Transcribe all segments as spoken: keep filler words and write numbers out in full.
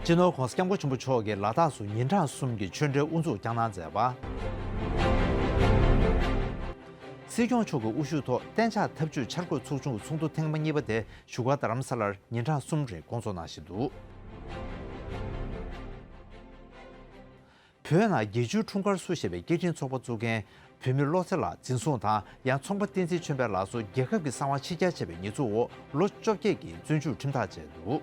སྤྱི་ནོར་༧གོང་ས་༧སྐྱབས་མགོན་ཆེན་པོ་མཆོག་གིས་ལ་དྭགས་སུ་ཉིན་གྲངས་གསུམ་གྱི་ཆོས་འབྲེལ་དབུ་འཛུགས་བསྐྱངས་གནང་མཛད་པ། སྲིད་སྐྱོང་མཆོག་གི་དབུ་བཞུགས་ཐོག་གཏན་འཇགས་འཐབ་ཇུས་འཆར་འགོད་ཚོགས་ཆུང་གི་ཚོགས་འདུ་ཐེངས་མ་གཉིས་པ་དེ་བཞུགས་སྒར་རྡ་རམ་ས་ལར་ཉིན་གྲངས་གསུམ་རིང་སྐོང་ཚོགས་གནང་བཞིན་འདུག་བོད་ནང་བརྒྱད་ཅུའི་འཁྲུངས་སྐར་བསུ་ཞེས་པའི་སྐད་འཕྲིན་ཚོགས་པ་བཙུགས་མཁན་བོད་མི་བློ་ཚེ་ལགས་འཛིན་བཟུང་དང་། ཡང་ཚོང་པ་བསྟན་འཛིན་ཆོས་འཕེལ་ལགས་སུ་རྒྱལ་ཁབ་ཀྱི་གསང་བ་ཕྱིར་གྱར་བྱས་པའི་ཉེས་འཛུགས་འོག་ལོ་བཅོ་བརྒྱད་ཀྱི་བཙོན་འཇུག་ཁྲིམས་ཐག་བཅད་འདུག་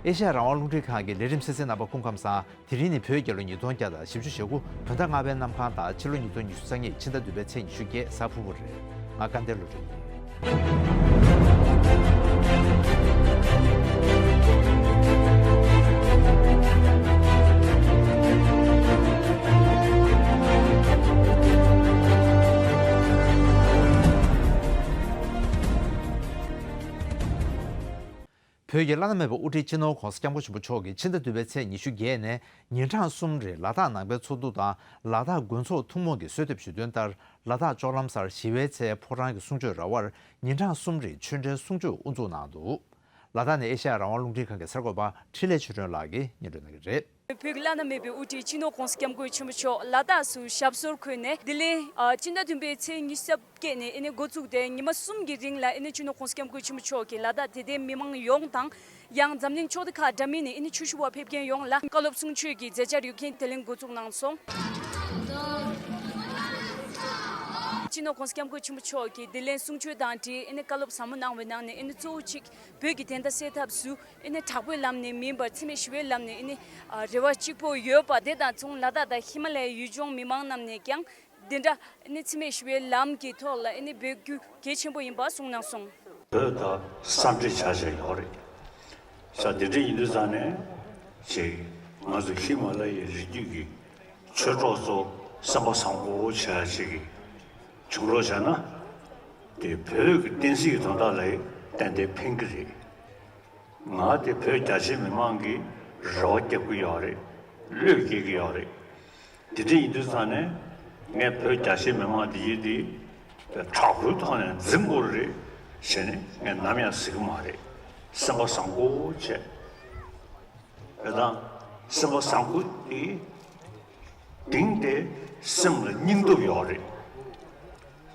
ཨེ་ཤ་ཡ་རང་དབང་རླུང་འཕྲིན་ཁང་གི་ལས་རིམ་གསན་གཟིགས་རྣམ་པ་སྐུ་ཁམས་བཟང་། དེ་རིང་ནི་བོད་རྒྱལ་ལོ་ཉིས་སྟོང་བརྒྱ་དང་བཞི་བཅུ་ཞེ་དགུ། བོད་ཟླ་ལྔ་པའི་གནམ་གང་དང་ཕྱི་ལོ་ཉིས་སྟོང་ཉི་ཤུ་རྩ་གཉིས་ཕྱི་ཟླ་བདུན་པའི་ཚེས་ཉི་ཤུ་བརྒྱད་གཟའ་ཕུར་བུ་རེད། ང་སྐལ་ལྡན་བློ་གྲོས་ཡིན། བོད་ཀྱི་བླ་ན་མེད་པའི་དབུ་ཁྲིད་སྤྱི་ནོར་༧གོང་ས་༧སྐྱབས་མགོན་ཆེན་པོ་མཆོག་གིས་ཕྱི་ཟླ་བདུན་པའི་ཚེས་ཉི་ཤུ་བརྒྱད་ནས་ཉིན་གྲངས་གསུམ་རིང་ལ་དྭགས་ནང་པའི་ཚོགས་འདུ་དང་ལ་དྭགས་དགོན་ཚོགས་ཐུན་མོང་གི་གསོལ་འདེབས་ཞུས་དོན་ལྟར། ལ་དྭགས་ལྕོག་ལམ་སར་ཞི་བའི་ཚལ་ཕོ་བྲང་གི་གསུང་ཆོས་ར་བར་ཉིན་གྲངས་གསུམ་རིང་ཆོས་འབྲེལ་གསུང་ཆོས་དབུ་འཛུགས་གནང་འདུག་ལ་དྭགས་ནས་ཨེ་ཤ་ཡ་རང་དབང་རླུང་འཕྲིན་ཁང་གི་གསར་འགོད་པ་འཕྲིན་ལས་ཆོས་སྒྲོན་ལགས་ཀྱིས་སྙན་སྒྲོན་གནང་གི་རེད། བོད་ཀྱི་བླ་ན་མེད་པའི་དབུ་ཁྲིད་སྤྱི་ནོར་༧གོང་ས་༧སྐྱབས་མགོན་ཆེན་པོ་མཆོག་ལ་དྭགས་སུ་ཞབས་སོར་འཁོད་ནས་དེ་ལས་ཨ་སྤྱི་ཟླ་བདུན་པའི་ཚེས་ཉི་ཤུ་རྩ་བརྒྱད་ནས་ཨེ་ནས་འགོ་བཙུགས་ཏེ་ཉི་མ་གསུམ་གྱི་རིང་ལ་ཨེ་ནས་སྤྱི་ནོར་༧གོང་ས་༧སྐྱབས་མགོན་ཆེན་པོ་མཆོག་གིས་ལ་དྭགས་དད་ལྡན་མི་མང་ཡོངས་དང་། ཡང་འཛམ་གླིང་ཕྱོགས་སྡེ་ཁག་འདྲ་མིན་ནས་ཨེ་ནས་ཆོས་ཞུ་བར་ཕེབས་མཁན་ཡོངས་ལ་བཀའ་སློབ་གསུང་ཆོས་ཀྱི་མཛད་འཆར་ཡོད་མཁན་དེ་ལས་འགོ་བཙུགས་གནང་སོང་། སྤྱི་ནོར་༧གོང་ས་༧སྐྱབས་མགོན་ཆེན་པོ་མཆོག་གིས་དེ་ལས་གསུང་ཆོས་དང་འབྲེལ་ཨེ་ནས་བཀའ་སློབ་ཟབ་མོ་གནང་བའི་ནང་ནས་ཨེ་ནས་གཙོ་བོ་གཅིག་བོད་ཀྱི་བདེན་མཐའ་གསལ་ཐབས་སུ་ཨེ་ནས་དྲག་པོའི་ལམ་ནས་མིན་པར་འཚེ་མེད་ཞི་བའི་ལམ་ནས་ཨེ་ནས་ཨ་རེ་བ་གཅིག་པོ་ཡོད་པ་དེ་དང་མཚུངས་ལ་དྭགས་དང་ཧི་མ་ལ་ཡའི་ཡུལ་ལྗོངས་མི་མང་རྣམས་ནས་ཀྱང་དེ་འདྲ་ཨེ་ནས་འཚེ་མེད་ཞི་བའི་ལམ་གྱི་ཐོག་ལ་ཨེ་ནས་འབད་རྒྱུ་གལ་ཆེན་པོ་ཡིན་པ་གསུངས་གནང་སོང་། བོད་དང་ས་འབྲེལ་བྱ་བྱས་ཡོད་རེད། ས་དེ་འདྲ་ཡིན་དུས་ཙང་ནས་ཅིག་ང་ཚོ་ཧི་མ་ལ་ཡའི་རི་རྒྱུད་ཀྱི་ཆོས་གྲོགས་ཚོ་སེམས་པ་བཟང་པོ་བྱ་ཡ་ཅིག་གི་བྱུང་རོགས་བྱས་ན། དེ་བོད་ཀྱི་བསྟན་སྲིད་ཀྱི་དོན་དག་ལ་ཏན་ཏན་ཕན་གྱི་རེད། ང་དེ་བོད་རྒྱ་ཆེ་མི་མང་གི་རེ་བ་རྒྱབ་ཀྱི་ཡོད་རེད། བློས་འགེལ་གྱི་ཡོད་རེད། དེ་འདྲ་ཡིན་དུས་ཙང་ནས་ངས་བོད་རྒྱ་ཆེ་མི་མང་འདི་ཡིན་དེ་དྲག་པོའི་ཐོག་ནས་འཛིང་དགོས་རེད་ཟེར་ནས་ངས་ནམ་ཡང་ཟེར་གྱི་མ་རེད། སེམས་པ་བཟང་པོ་བྱས། དེ་དང་སེམས་པ་བཟང་པོ་དེ་གཏིང་དེ་སེམས་ལ་སྙིང་སྟོབས་ཡོད་རེད།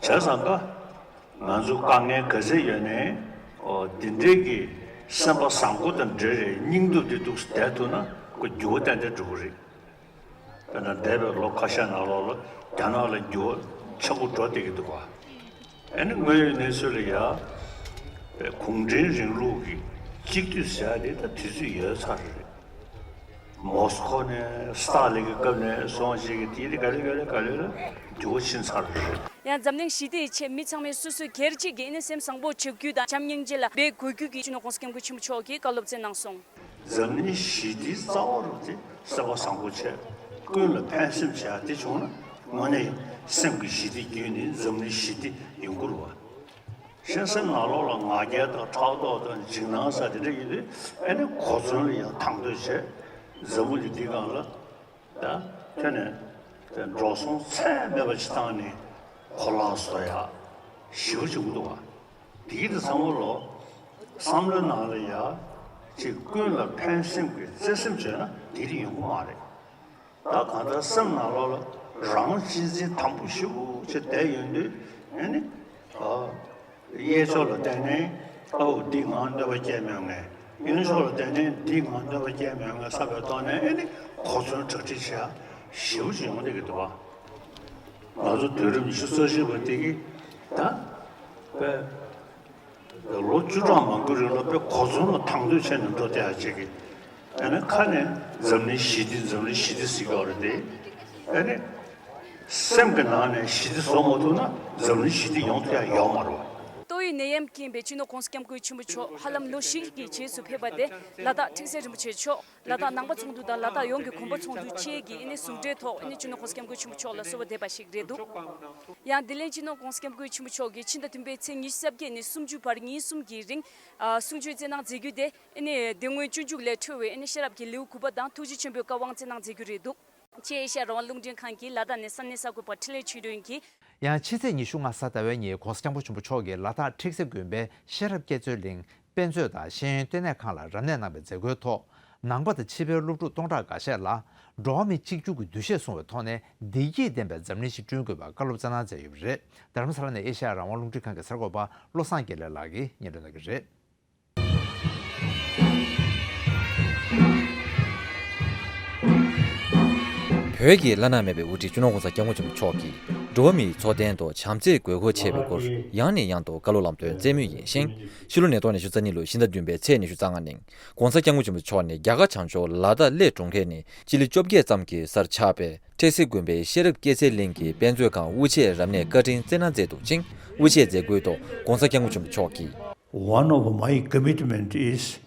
བྱས་ཙང་ཀ་ང་ཚོ་དཀའ་ངལ་ག་ཚད་ཡོད་ནའི་འོ་དེ་འདྲའི་གི་སེམས་པ་བཟང་པོ་དང་འབྲེལ་རེད། སྙིང་སྟོབས་དེ་འདུག་བསྡད་ཐུབ་ན་ཁོ་འགྱུར་བ་ཏན་ཏན་འགྲོ་གི་རེད། དཔེར་ན་འདས་པའི་ལོ་ཁ་ཤས་ནང་ལོགས་ལ་རྒྱ་ནག་ལ་འགྱུར་བ་ཆེན་པོ་འགྲོ་བསྡད་ཀྱི་འདུག་ག་ཨ་ནི་དངོས་ཡོད་གནས་ཚུལ་ལ་ཡ་གུང་ཁྲན་རིང་ལུགས་ཀྱི་གཅིག་སྡུད་ཟེར་ཡ་དེ་ད་དུས་ཚོད་ཡོལ་ཚར་རེད། མོ་སི་ཁོ་ནས་སི་ཏཱ་ལིན་གྱི་སྐབས་ནས་བཟུང་བྱས་ཀྱི་དེ་རིགས་ག་ལེ་ག་ལེ་ག་ལེ་ལ་འགྱུར་བ་ཕྱིན་ཚར་རེད། ཡང་འཛམ་གླིང་ཞི་བདེའི་ཆེད་མི་ཚང་མས་སོ་སོའི་སྒེར་གཅིག་གི་ཨེ་ནི་སེམས་བཟང་པོ་བྱེད་རྒྱུ་དང་བྱམས་སྙིང་རྗེ་ལ་འབད་དགོས་རྒྱུ་གི་སྤྱི་ནོར་༧གོང་ས་༧སྐྱབས་མགོན་ཆེན་པོ་མཆོག་གིས་བཀའ་སློབ་སྩལ་གནང་སོང་། འཛམ་གླིང་ཞི་བདེའི་རྩ་བ་རུ་དེ་སེམས་པ་བཟང་པོ་བྱས། ཀུན་ལ་ཕན་སེམས་བྱས་དེ་བྱུང་ན་དངོས་གནས་སེམས་ཀྱི་ཞི་བདེ་བརྒྱུད་ནས་འཛམ་གླིང་ཞི་བདེ་ཡོང་གི་རེད་བ། གཞན་སེམས་ནང་ལོགས་ལ་ང་རྒྱལ་དང་ཕྲག་དོག་དང་འཇིགས་སྣང་ཟེར་དེ་འདྲ་ཡོད་དུས་ཨ་ནི་གོ་མཚོན་ལ་ཡང་དང་དོད་བྱས། འཛམ་བུ་གླིང་འདིའི་སྒང་ལ་ད་ཐོན་ནས་འགྲོ་སོང་ཚད་མེད་པ་ཅིག་བཏང་ནས་གོ་ལག་བཟོ་ཡག་ཞེ་པོ་ཅིག་འདུག་བ། དེ་གི་དེ་ཚང་མ་ལོ་བསམ་བློའི་ནང་ལ་ཡ་ཅིག་ཀུན་ལ་ཕན་སེམས་ཀྱི་བརྩེ་སེམས་བྱས་ན་དེ་རིགས་ཡོང་གི་མ་རེད། ད་གང་ལྟར་སེམས་ནང་ལོགས་ལ་རང་གཅེས་འཛིན་དམ་པོ་ཞེ་པོ་ཅིག་བསྡད་ཡོང་དུས་ཨ་ནི་གཡས་ཕྱོགས་ལ་བལྟས་ནས་ཨའུ་འདི་ང་གནོད་པ་སྐྱེལ་མྱོང་ངས། གཡོན་ཕྱོགས་ལ་བལྟས་ནས་འདི་ང་གནོད་པ་སྐྱེལ་མྱོང་ངས་བསམ་པའི་ཐོག་ནས་ཨ་ནི་གོ་མཚོན་གྲ་སྒྲིག་བྱེད་ཡ་ཞེ་པོ་ཅིག་ཡོང་བསྡད་ཀྱི་འདུག་བ། ང་ཚོ་དུས་རབས་ཉི་ཤུ་རྩ་གཅིག་པ་དེ་གི་ད་དཔེ་ལོ་བཅུ་ཕྲག་མང་པོའི་རིང་ལ་དཔེ་གོ་མཚོན་ལ་དང་དོད་བྱས་ནས་འགྲོ་བསྡད་ཡ་ཅིག་གི་ཨ་ནི་ཁ་ནས་འཛམ་གླིང་ཞི་བདེ་འཛམ་གླིང་ཞི་བདེ་ཟེར་གྱི་ཡོད་རེད་དེ། ཨ་ནི་སེམས་ཀྱི་ནང་ནས་ཞི་བདེ་བཟོ་མ་ཐུབ་ན་འཛམ་གླིང་ཞི་བདེ་ཡོང་ཐུབ་ཡ་ཡོད་མ་རེད་བ། ཏོག་དབྱིབས་ནད་ཡམས་རྐྱེན་པས་སྤྱི་ནོར་༧གོང་ས་༧སྐྱབས་མགོན་ཆེན་པོ་མཆོག་ཧ་ལམ་ལོ་བཞི་གི་རྗེས་སུ་ཕེབས་པ་དེ་ལ་དྭགས་ཁྲིག་སེ་རིན་པོ་ཆེ་མཆོག་ལ་དྭགས་ནང་པ་ཚོགས་འདུ་དང་ལ་དྭགས་ཡོངས་ཀྱི་དགོན་པ་ཚོགས་འདུ་བཅས་ཀྱི་ཨེ་ནི་ཟུང་འབྲེལ་ཐོག་ཨེ་ནི་སྤྱི་ནོར་༧གོང་ས་༧སྐྱབས་མགོན་ཆེན་པོ་མཆོག་ལ་གསོལ་བ་འདེབས་པ་ཞིག་རེད་འདུག་ཡང་དེ་ལས་སྤྱི་ནོར་༧གོང་ས་༧སྐྱབས་མགོན་ཆེན་པོ་མཆོག་གིས་ཕྱི་ཟླ་བདུན་པའི་ཚེས་ཉི་ཤུ་རྩ་བརྒྱད་ནས་སུམ་ཅུ་བར་ཉིན་གསུམ་གྱི་རིང་ཨ་གསུང་ཆོས་སྩལ་གནང་མཛད་རྒྱུ་དེ་ཨེ་ནི་དེ་སྔོན་སྤྱོད་འཇུག་ལས་འཕྲོས་པའི་ཨེ་ནི་ཤེས་རབ་ཀྱི་ལེའུ་དགུ་པ་དང་ཐུགས་རྗེ་ཆེན་པོའི་བཀའ་དབང་སྩལ་གནང་མཛད་རྒྱུ་རེད་འདུག་ཆེས་ཨེ་ཤ་ཡ་རང་དབང་རླུང་འཕྲིན་ཁང་གི་ལ་དྭགས་ནས་ས་གནས་གསར་འགོད་པ་འཕྲིན་ལས་ཆོས་སྒྲོན་གྱིས། ཡང་ཕྱི་ཚེས་ཉི་ཤུ་ལྔ་གཟའ་ཟླ་བའི་ཉིན་༧གོང་ས་༧སྐྱབས་མགོན་ཆེན་པོ་མཆོག་གིས་ལ་དྭགས་ཁྲིག་སེ་དགོན་པའི་ཤེས་རབ་བསྐྱེད་རྩོད་གླིང་ དཔེ་མཛོད་དང་ཤེས་ཡོན་ལྟེ་གནས་ཁང་ལ་རབ་གནས་གནང་བའི་མཛད་སྒོའི་ཐོག་ནང་པ་དང་ཕྱི་པའི་སློབ་ཕྲུག་སྟོང་ཕྲག་འགའ་ཤས་ལ་འགྲོ་བ་མི་གཅིག་གྱུར་གྱི་འདུ་ཤེས་བཟུང་བའི་ཐོག་ནས་བདེ་སྐྱིད་ལྡན་པའི་འཛམ་གླིང་ཞིག་བསྐྲུན་དགོས་པར་བཀའ་སློབ་སྩལ་གནང་མཛད་ཡོད་པ་རེད། རྡ་རམ་ས་ལ་ནས་ཨེ་ཤ་ཡ་རང་དབང་རླུང་འཕྲིན་ཁང་གི་གསར་འགོད་པ་བློ་བཟང་དགེ་ལེགས་ལགས་ཀྱིས་སྙན་སྒྲོན་གནང་གི་རེད། བོད་ཀྱི་བླ་ན་མེད་པའི་དབུ་ཁྲིད་སྤྱི་ནོར་༸གོང་ས་༸སྐྱབས་མགོན་ཆེན་པོ་མཆོག་གིས་འགྲོ་བ་མིའི་འཚོ་རྟེན་དང་བྱམས་བརྩེའི་དགོས་མཁོ་ཆེ་བའི་སྐོར་ཡང་ནས་ཡང་དུ་བཀའ་སློབ་ལམ་སྟོན་སྩལ་མུས་ཡིན་ཞིང་། ཕྱི་ལོ་ཉིས་སྟོང་ཉི་ཤུ་རྩ་གཉིས་ལོའི་ཕྱི་ཟླ་བདུན་པའི་ཚེས་ཉི་ཤུ་རྩ་ལྔ་ཉིན་༸གོང་ས་༸སྐྱབས་མགོན་ཆེན་པོ་མཆོག་ནས་རྒྱ་གར་བྱང་ཕྱོགས་ལ་དྭགས་གླེ་གྲོང་ཁྱེར་ནས་སྤྱི་ལེ་བཅོ་བརྒྱད་ཙམ་གྱི་སར་ཆགས་པའི་ཁྲེ་སི་དགོན་པའི་ཤེས་རབ་སྐྱེད་ཚལ་གླིང་གི་དཔེ་མཛོད་ཁང་དབུ་འབྱེད་རབ་གནས་བཀའ་དྲིན་སྩལ་གནང་མཛད་འདུག་ཅིང་། དབུ་འབྱེད་མཛད་སྒོའི་ཐོག་༸གོང་ས་༸སྐྱབས་མགོན་ཆེན་པོ་མཆོག་གིས། One of my commitment is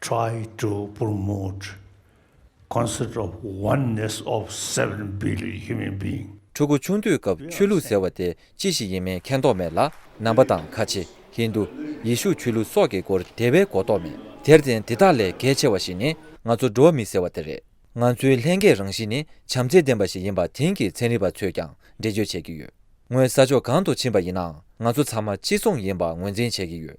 try to promote concept of oneness of seven billion human being. ཕྲུ་གུ་ཆུང་དུས་སྐབས་ཆོས་ལུགས་ཟེར་བ་དེ་ཅི་ཞིག་ཡིན་མིན་མཁྱེན་རྟོགས་མེད་ལ། ནང་པ་དང་ཁ་ཆེ། ཧིན་རྡུ། ཡེ་ཤུ་ཆོས་ལུགས་སོགས་ཀྱི་སྐོར་དེ་བས་གོ་རྟོགས་མེད། དེར་བརྟེན་དེ་དག་ལས་གལ་ཆེ་བ་ཞིག་ནི་ང་ཚོ་འགྲོ་བ་མི་ཟེར་བ་དེ་རེད། ང་ཚོའི་ལྷན་སྐྱེས་རང་བཞིན་ནི་བྱམས་བརྩེ་ལྡན་པ་ཞིག་ཡིན་པ་དེང་གི་ཚན་རིག་པ་ཚོས་ཀྱང་འགྲེལ་བརྗོད་བྱེད་ཀྱི་ཡོད། ངོས་ས་ཕྱོགས་གང་དུ་ཕྱིན་པ་ཡིན་ནའང་ང་ཚོ་ཚང་མ་གཅིག་མཚུངས་ཡིན་པ་ངོས་འཛིན་བྱེད་ཀྱི་ཡོད།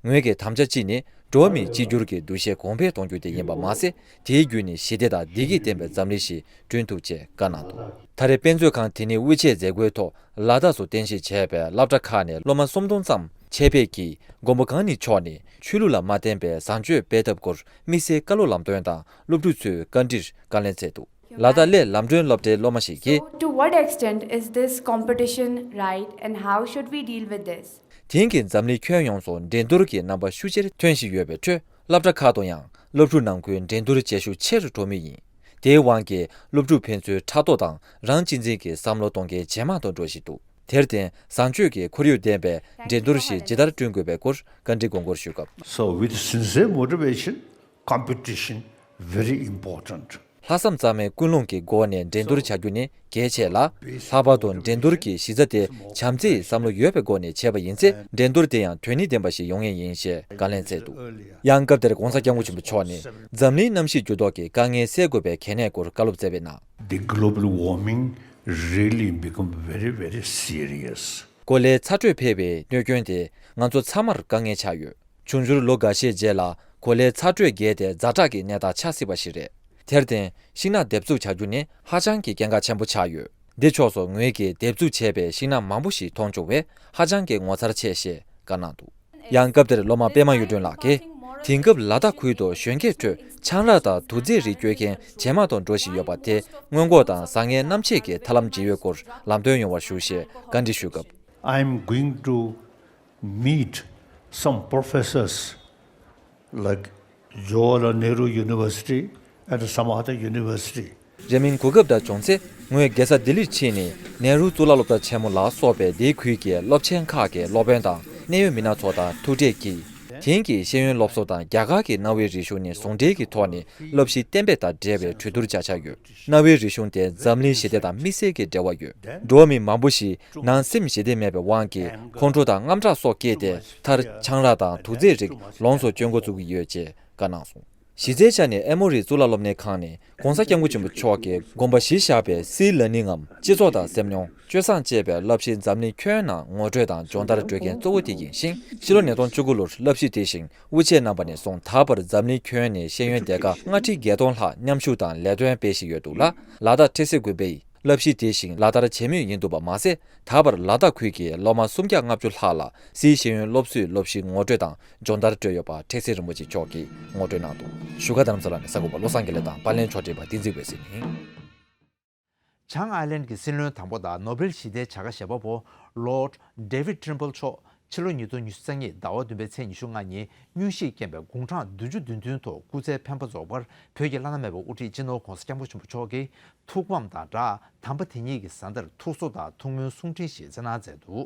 ངོས་ཀྱི་དམ་བཅའ་གཅིག་ནི་འགྲོ་བ་མིའི་གཅིག་གྱུར་གྱི་འདུ་ཤེས་གོང་འཕེལ་གཏོང་རྒྱུ་དེ་ཡིན་པ་མ་ཟད། དེའི་བརྒྱུད་ནས་ཞི་བདེ་དང་བདེ་སྐྱིད་ལྡན་པའི་འཛམ་གླིང་ཞིག་བསྐྲུན་ཐུབ་ཅེས་བཀའ་གནང་འདུག་ད་རེས་དཔེ་མཛོད་ཁང་དེ་ནི་དབུ་འབྱེད་མཛད་སྒོའི་ཐོག་ལ་དྭགས་སུ་རྟེན་གཞི་བྱས་པའི་སློབ་གྲྭ་ཁག་ནས་སློབ་མ་སུམ་སྟོང་ཙམ་ཆེད་ཕེབས་ཀྱིས་མགོན་པོ་གང་ཉིད་མཆོག་ནས་ཆོས་ལུགས་ལ་མ་བརྟེན་པའི་བཟང་སྤྱོད་སྤེལ་ཐབས་སྐོར་དམིགས་བསལ་བཀའ་སློབ་ལམ་སྟོན་དང་སློབ་ཕྲུག་ཚོའི་བཀའ་འདྲིར་བཀའ་ལན་སྩལ་འདུག་ལ་དྭགས་གླེ་ལམ་སྒྲོན་སློབ་གྲྭའི་སློབ་མ་ཞིག་གིས། So, to what extent is this competition right and how should we deal with this? དེང་གི་འཛམ་གླིང་ཁྱོན་ཡོངས་སུ་འགྲན་བསྡུར་གྱི་རྣམ་པ་ཤུགས་ཆེར་ཐོན་བཞིན་ཡོད་པའི་ཁྲོད། སློབ་གྲྭ་ཁག་ཏུ་ཡང་སློབ་ཕྲུག་ནང་ཁུལ་འགྲན་བསྡུར་བྱེད་ཤུགས་ཆེ་རུ་འགྲོ་མུས་ཡིན། དེའི་དབང་གིས་སློབ་ཕྲུག་ཕན་ཚུན་ཕྲག་དོག་དང་རང་གཅེས་འཛིན་གྱི་བསམ་བློ་གཏོང་མཁན་ཇེ་མང་དུ་འགྲོ་བཞིན་འདུག་དེར་བརྟེན་བཟང་སྤྱོད་ཀྱི་ཁོར་ཡུག་ལྡན་པའི་འགྲན་བསྡུར་ཞིག་ཇི་ལྟར་བསྐྲུན་དགོས་པའི་སྐོར་བཀའ་འདྲི་དགོངས་སྐོར་ཞུས་སྐབས། So, with sincere motivation, competition very important. ལྷག་བསམ་གཙང་མའི་ཀུན་སློང་གི་སྒོ་ནས་འགྲན་བསྡུར་བྱ་རྒྱུ་ནི་གལ་ཆེ་ལ། ལྷག་པར་དུ་འགྲན་བསྡུར་གྱི་གཞི་རྩ་དེ་བྱམས་བརྩེའི་བསམ་བློ་ཡོད་པའི་སྒོ་ནས་བྱས་པ་ཡིན་ཚེ། འགྲན་བསྡུར་དེ་ཡང་དོན་སྙིང་ལྡན་པ་ཞིག་ཡོང་ངེས་ཡིན་ཞེས་བཀའ་ལན་སྩལ་འདུག་ཡང་སྐབས་དེར་༸གོང་ས་༸སྐྱབས་མགོན་ཆེན་པོ་མཆོག་ནས་འཛམ་གླིང་གནམ་གཤིས་འགྱུར་ལྡོག་གི་དཀའ་ངལ་སེལ་དགོས་པའི་གལ་གནད་སྐོར་བཀའ་སློབ་སྩལ་བའི་ནང་། The global warming really become very, very serious. གོ་ལའི་ཚ་དྲོད་འཕེལ་བའི་གནོད་སྐྱོན་དེ་ང་ཚོ་ཚང་མར་དཀའ་ངལ་ཆགས་ཡོད། འབྱུང་འགྱུར་ལོ་འགའ་ཤས་རྗེས་ལ་གོ་ལའི་ཚ་དྲོད་རྒྱས་ཏེ་ཛ་དྲག་གི་གནས་སྟངས་ཆགས་སྲིད་པ་ཞིག་རེད། དེར་བརྟེན་ཤིང་ནགས་འདེབས་འཛུགས་བྱ་རྒྱུ་ནི་ཧ་ཅང་གི་གལ་འགངས་ཆེན་པོ་ཆགས་ཡོད། འདི་ཕྱོགས་སུ་ངོས་ཀྱིས་འདེབས་འཛུགས་བྱས་པའི་ཤིང་ནགས་མང་པོ་ཞིག་མཐོང་བྱུང་བས་ཧ་ཅང་གི་ངོ་མཚར་ཆེ་ཞེས་བཀའ་གནང་འདུག་ཡང་སྐབས་དེར་སློབ་མ་པད་མ་གཡུ་སྒྲོན་ལགས་ཀྱིས། དེང་སྐབས་ལ་དྭགས་ཁུལ་དུ་གཞོན་སྐྱེས་ཁྲོད་ཆང་རག་དང་དུག་རྫས་རིགས་སྤྱོད་མཁན་ཇེ་མང་དུ་འགྲོ་བཞིན་ཡོད་པ་དེ་སྔོན་འགོག་དང་བཟང་ངན་རྣམ་འབྱེད་ཀྱི་ཐབས་ལམ་ཇི་ཡོད་སྐོར་ལམ་སྟོན་ཡོང་བར་ཞུ་ཞེས་བཀའ་འདྲི་ཞུས་སྐབས། I am going to meet some professors like Jawaharlal Nehru University and some other university. རེས་མིན་གོ་སྐབས་འདྲ་བྱུང་ཚེ་ངོས་རྒྱལ་ས་ལྡི་ལིར་ཕྱིན་ནས་ནེ་རུ་གཙུག་ལག་སློབ་གྲྭ་ཆེན་མོ་ལ་སོགས་པའི་དེའི་ཁུལ་གྱི་སློབ་ཆེན་ཁག་གི་སློབ་དཔོན་དང་གནད་ཡོད་མི་སྣ་ཚོ་དང་ཐུག་འཕྲད་ཀྱིས། དེང་གི་ཤེས་ཡོན་སློབ་གསོ་དང་རྒྱ་གར་གྱི་གནའ་བོའི་རིག་གཞུང་ནས་ཟུང་འབྲེལ་གྱི་ཐོག་ནས་སློབ་གཞི་གཏན་འབེབས་དང་འབྲེལ་བའི་གྲོས་བསྡུར་བྱ་འཆར་ཡོད། གནའ་བོའི་རིག་གཞུང་དེ་འཛམ་གླིང་ཞི་བདེ་དང་དམིགས་བསལ་གྱི་འབྲེལ་བ་ཡོད། འགྲོ་བ་མི་མང་པོ་ཞིག་ནང་སེམས་ཞི་བདེ་མེད་པའི་དབང་གིས་ཁོང་ཁྲོ་དང་དངངས་སྐྲག་སོགས་སྐྱེས་ཏེ། མཐར་ཆང་རག་དང་དུག་རྫས་རིགས་ལོངས་སུ་སྤྱོད་འགོ་བཙུགས་ཀྱི་ཡོད་ཅེས་བཀའ་གནང་སོང་། གཞི་རྩའི་ཆ་ནས་ཨེ་མོ་རི་གཙུག་ལག་སློབ་གཉེར་ཁང་ནས་༸གོང་ས་༸སྐྱབས་མགོན་ཆེན་པོ་མཆོག་གིས་དགོངས་པ་གཞིར་བཞག་པའི་སིལ་ལ་ནིང་ངམ་སྤྱི་ཚོགས་དང་སེམས་མྱོང་། སྤྱོད་བཟང་ཅེས་པའི་བསླབ་གཞི་འཛམ་གླིང་ཁྱོན་ནང་ངོ་སྤྲོད་དང་སྦྱོང་བརྡར་སྤྲོད་མཁན་གཙོ་བོ་དེ་ཡིན་ཞིང་། ཕྱི་ལོ་ཉིས་སྟོང་བཅུ་དགུ་ལོར་བསླབ་གཞི་དེ་བཞིན་དབུ་འབྱེད་གནང་བ་ནས་བཟུང་ད་བར་འཛམ་གླིང་ཁྱོན་ནས་ཤེས་ཡོན་སྡེ་ཁག་ལྔ་ཁྲི་བརྒྱད་སྟོང་ལྷག་མཉམ་ཞུགས་དང་ལས་དོན་སྤེལ་བཞིན་ཡོད་འདུག་ལ། ལ་དྭགས་ཁྲེ་སི་དགོན་པས་བསླབ་གཞི་དེ་བཞིན་ལག་བསྟར་བྱེད་མུས་ཡིན་འདུག་པ་མ་ཟད། ད་བར་ལ་དྭགས་ཁུལ་གྱི་སློབ་མ་སུམ་བརྒྱ་ལྔ་བཅུ་ལྷག་ལ་སིལ་ཤེས་ཡོན་སློབ་གསོའི་སློབ་གཞིའི་ངོ་སྤྲོད་དང་སྦྱོང་བརྡར་སྤྲོད་ཡོད་པ་ཁྲེ་སི་རིན་པོ་ཆེ་མཆོག་གིས་ངོ་སྤྲོད་གནང་འདུག་བཞུགས་སྒར་རྡ་རམ་ས་ལ་ནས་གསར་འགོད་པ་བློ་བཟང་དགེ་ལེགས་དང་པར་ལེན་ཕྱོགས་སྒྲིག་པ་བསྟན་འཛིན་འོད་ཟེར་ཡིན། བྱང་ཨའི་ལན་གྱི་སྲིད་བློན་དང་པོ་དང་ནོ་སྦེལ་ཞི་བདེའི་བྱ་དགའ་ཞལ་པར་བུ་Lord David Trimble མཆོག་ཕྱི་ལོ་ཉིས་སྟོང་ཉི་ཤུ་རྩ་གཉིས་ཟླ་བ་བདུན་པའི་ཚེས་ཉི་ཤུ་ལྔ་ཉིན་སྙུན་གཞིས་རྐྱེན་པས་དགུང་གྲངས་བདུན་ཅུ་དོན་བདུན་ཐོག་སྐུ་ཚེ་འཕེན་པ་རྫོགས་པར་བོད་ཀྱི་བླ་ན་མེད་པའི་དབུ་ཁྲིད་སྤྱི་ནོར་༸གོང་ས་༸སྐྱབས་མགོན་ཆེན་པོ་མཆོག་གིས་ཐུགས་ཕམ་དང་སྦྲགས་དམ་པ་དེ་ཉིད་ཀྱི་བཟའ་ཟླར་ཐུགས་གསོ་དང་ཐུགས་སྨོན་གསུང་འཕྲིན་ཞིག་བསྩལ་གནང་མཛད་འདུག་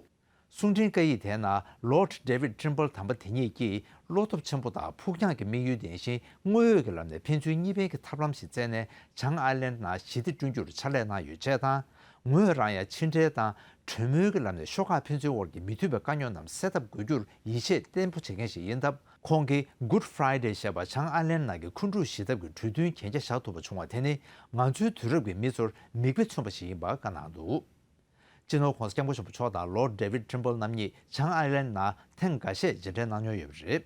གསུང་འཕྲིན་བཀའ་ཡིག་དེའི་ནང་Lord David Trimble དམ་པ་དེ་ཉིད་ཀྱིས་བློ་སྟོབས་ཆེན་པོ་དང་ཕུགས་རྒྱང་གི་དམིགས་ཡུལ་ལྡན་ཞིང་དངོས་ཡོད་ཀྱི་ལམ་ནས་ཕན་ཚུན་གཉིས་ཕན་གྱི་ཐབས་ལམ་ཞིག་བཙལ་ནས་བྱང་ཨའི་ལན་ནང་ཞི་བདེ་བསྐྲུན་རྒྱུར་ཕྱག་ལས་གནང་ཡོད་ཅེས་དང་། ངོས་རང་ཡང་ཕྱི་འབྲེལ་དང་གྲོས་མོལ་གྱི་ལམ་ནས་ཤོག་ཁག་ཕན་ཚུན་དབར་གྱི་མི་མཐུན་པའི་དཀའ་རྙོག་རྣམས་སེལ་ཐབས་དགོས་རྒྱུར་ཡིད་ཆེས་བརྟན་པོ་བྱེད་མཁན་ཞིག་ཡིན་སྟབས། ཁོང་གིས་Good Friday ཞེས་པ་བྱང་ཨའི་ལན་ནང་གི་འཁོན་འཁྲུག་ཞི་ཐབས་ཀྱི་གྲོས་མཐུན་གན་རྒྱ་བཞག་ཐུབ་པ་བྱུང་བ་དེ་ནི་ང་ཚོའི་དུས་རབས་ཀྱི་མི་ཚོར་མིག་དཔེ་མཚོན་པ་ཞིག་ཡིན་པ་བཀའ་གནང་འདུག་སྤྱི་ནོར་༸གོང་ས་༸སྐྱབས་མགོན་ཆེན་པོ་མཆོག་དང་Lord David Trimble རྣམ་གཉིས་བྱང་ཨའི་ལན་ནང་ཐེངས་འགའ་ཤས་མཇལ་འཕྲད་གནང་མྱོང་ཡོད་པ་རེད།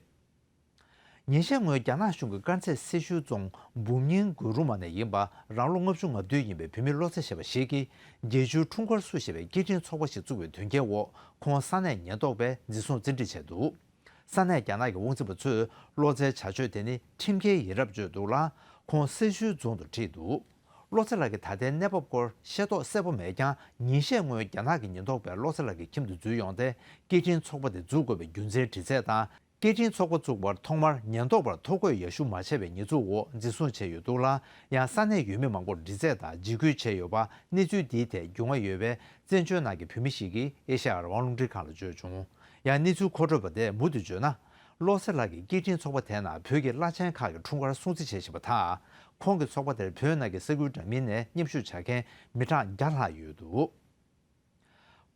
ཉིན་ཤས་སྔོན་རྒྱ་ནག་གཞུང་གིས་དཀར་མཛེས་སེར་ཤུལ་རྫོང་འབུམ་རྙིང་དགོན་རུ་མ་ནས་ཡིན་པ་རང་ལོ་ལྔ་བཅུ་ང་བདུན་ཡིན་པའི་བུད་མེད་བློ་རྩེ་ཞེས་པ་ཞིག་གིས་བརྒྱད་ཅུའི་འཁྲུངས་སྐར་བསུ་ཞེས་པའི་སྐད་འཕྲིན་ཚོགས་པ་ཞིག་བཙུགས་པའི་དོན་རྐྱེན་འོག་ཁོང་ས་གནས་ཉེན་རྟོག་པས་འཛིན་བཟུང་བཙན་ཁྲིད་བྱས་འདུག་ས་གནས་རྒྱ་ནག་གི་དབང་འཛིན་པ་ཚོས་བློ་རྩེའི་བྱ་སྤྱོད་དེ་ནི་ཁྲིམས་འགལ་ཡིན་རབས་བརྗོད་འདུག་ལ། ཁོང་སེར་ཤུལ་རྫོང་དུ་ཁྲིད་འདུག་བློ་རྩེ་ལགས་ཀྱི་ད་ལྟའི་གནས་བབ་སྐོར་ཤེས་རྟོགས་གསལ་པོ་མེད་ཀྱང་ཉིན་ཤས་སྔོན་རྒྱ་ནག་གི་ཉེན་རྟོག་པས་བློ་རྩེ་ལགས་ཀྱི་ཁྱིམ་དུ་འཛུལ་ཡོང་སྟེ་སྐད་འཕྲིན་ཚོགས་པ་དེ་འཛུགས་དགོས་པའི་རྒྱུ་མཚན་དྲི་རྩད་དང་། སྐད་འཕྲིན་ཚོགས་པ་བཙུགས་པར་ཐོག་མར་ཉེན་རྟོག་པར་ཐོ་འགོད་ཡར་ཞུ་མ་བྱས་པའི་ཉེས་འཛུགས་འོག་འཛིན་བཟུང་བྱས་ཡོད་འདུག་ལ། ཡང་ས་གནས་ཡུལ་མི་མང་པོར་འདྲི་རྩད་དང་འཇིགས་སྐུལ་བྱས་ཡོད་པ། གནས་ཚུལ་འདིའི་ཐད་རྒྱུས་མངའ་ཡོད་པའི་བཙན་བྱོལ་ནང་གི་བོད་མི་ཞིག་གིས་ཨེ་ཤ་ཡ་རང་དབང་རླུང་འཕྲིན་ཁང་ལ་བརྗོད་བྱུང་། ཡང་གནས་ཚུལ་མཁོ་སྤྲོད་པ་དེས་མུ་མཐུད་བརྗོད་ན། བློ་རྩེ་ལགས་ཀྱི་སྐད་འཕྲིན་ཚོགས་པ་དེའི་ནང་བོད་ཀྱི་བླ་ཆེན་ཁག་གི་འཁྲུངས་སྐར་སྲུང་བརྩི་བྱེད་བཞིན་པ་དང་། ཁོང་གི་ཚོགས་པ་དེར་བོད་ནང་གི་ས་ཁུལ་འདྲ་མིན་ནས་མཉམ་ཞུགས་བྱ་མཁན་མི་གྲངས་བརྒྱ་ལྷག་ཡོད་འདུག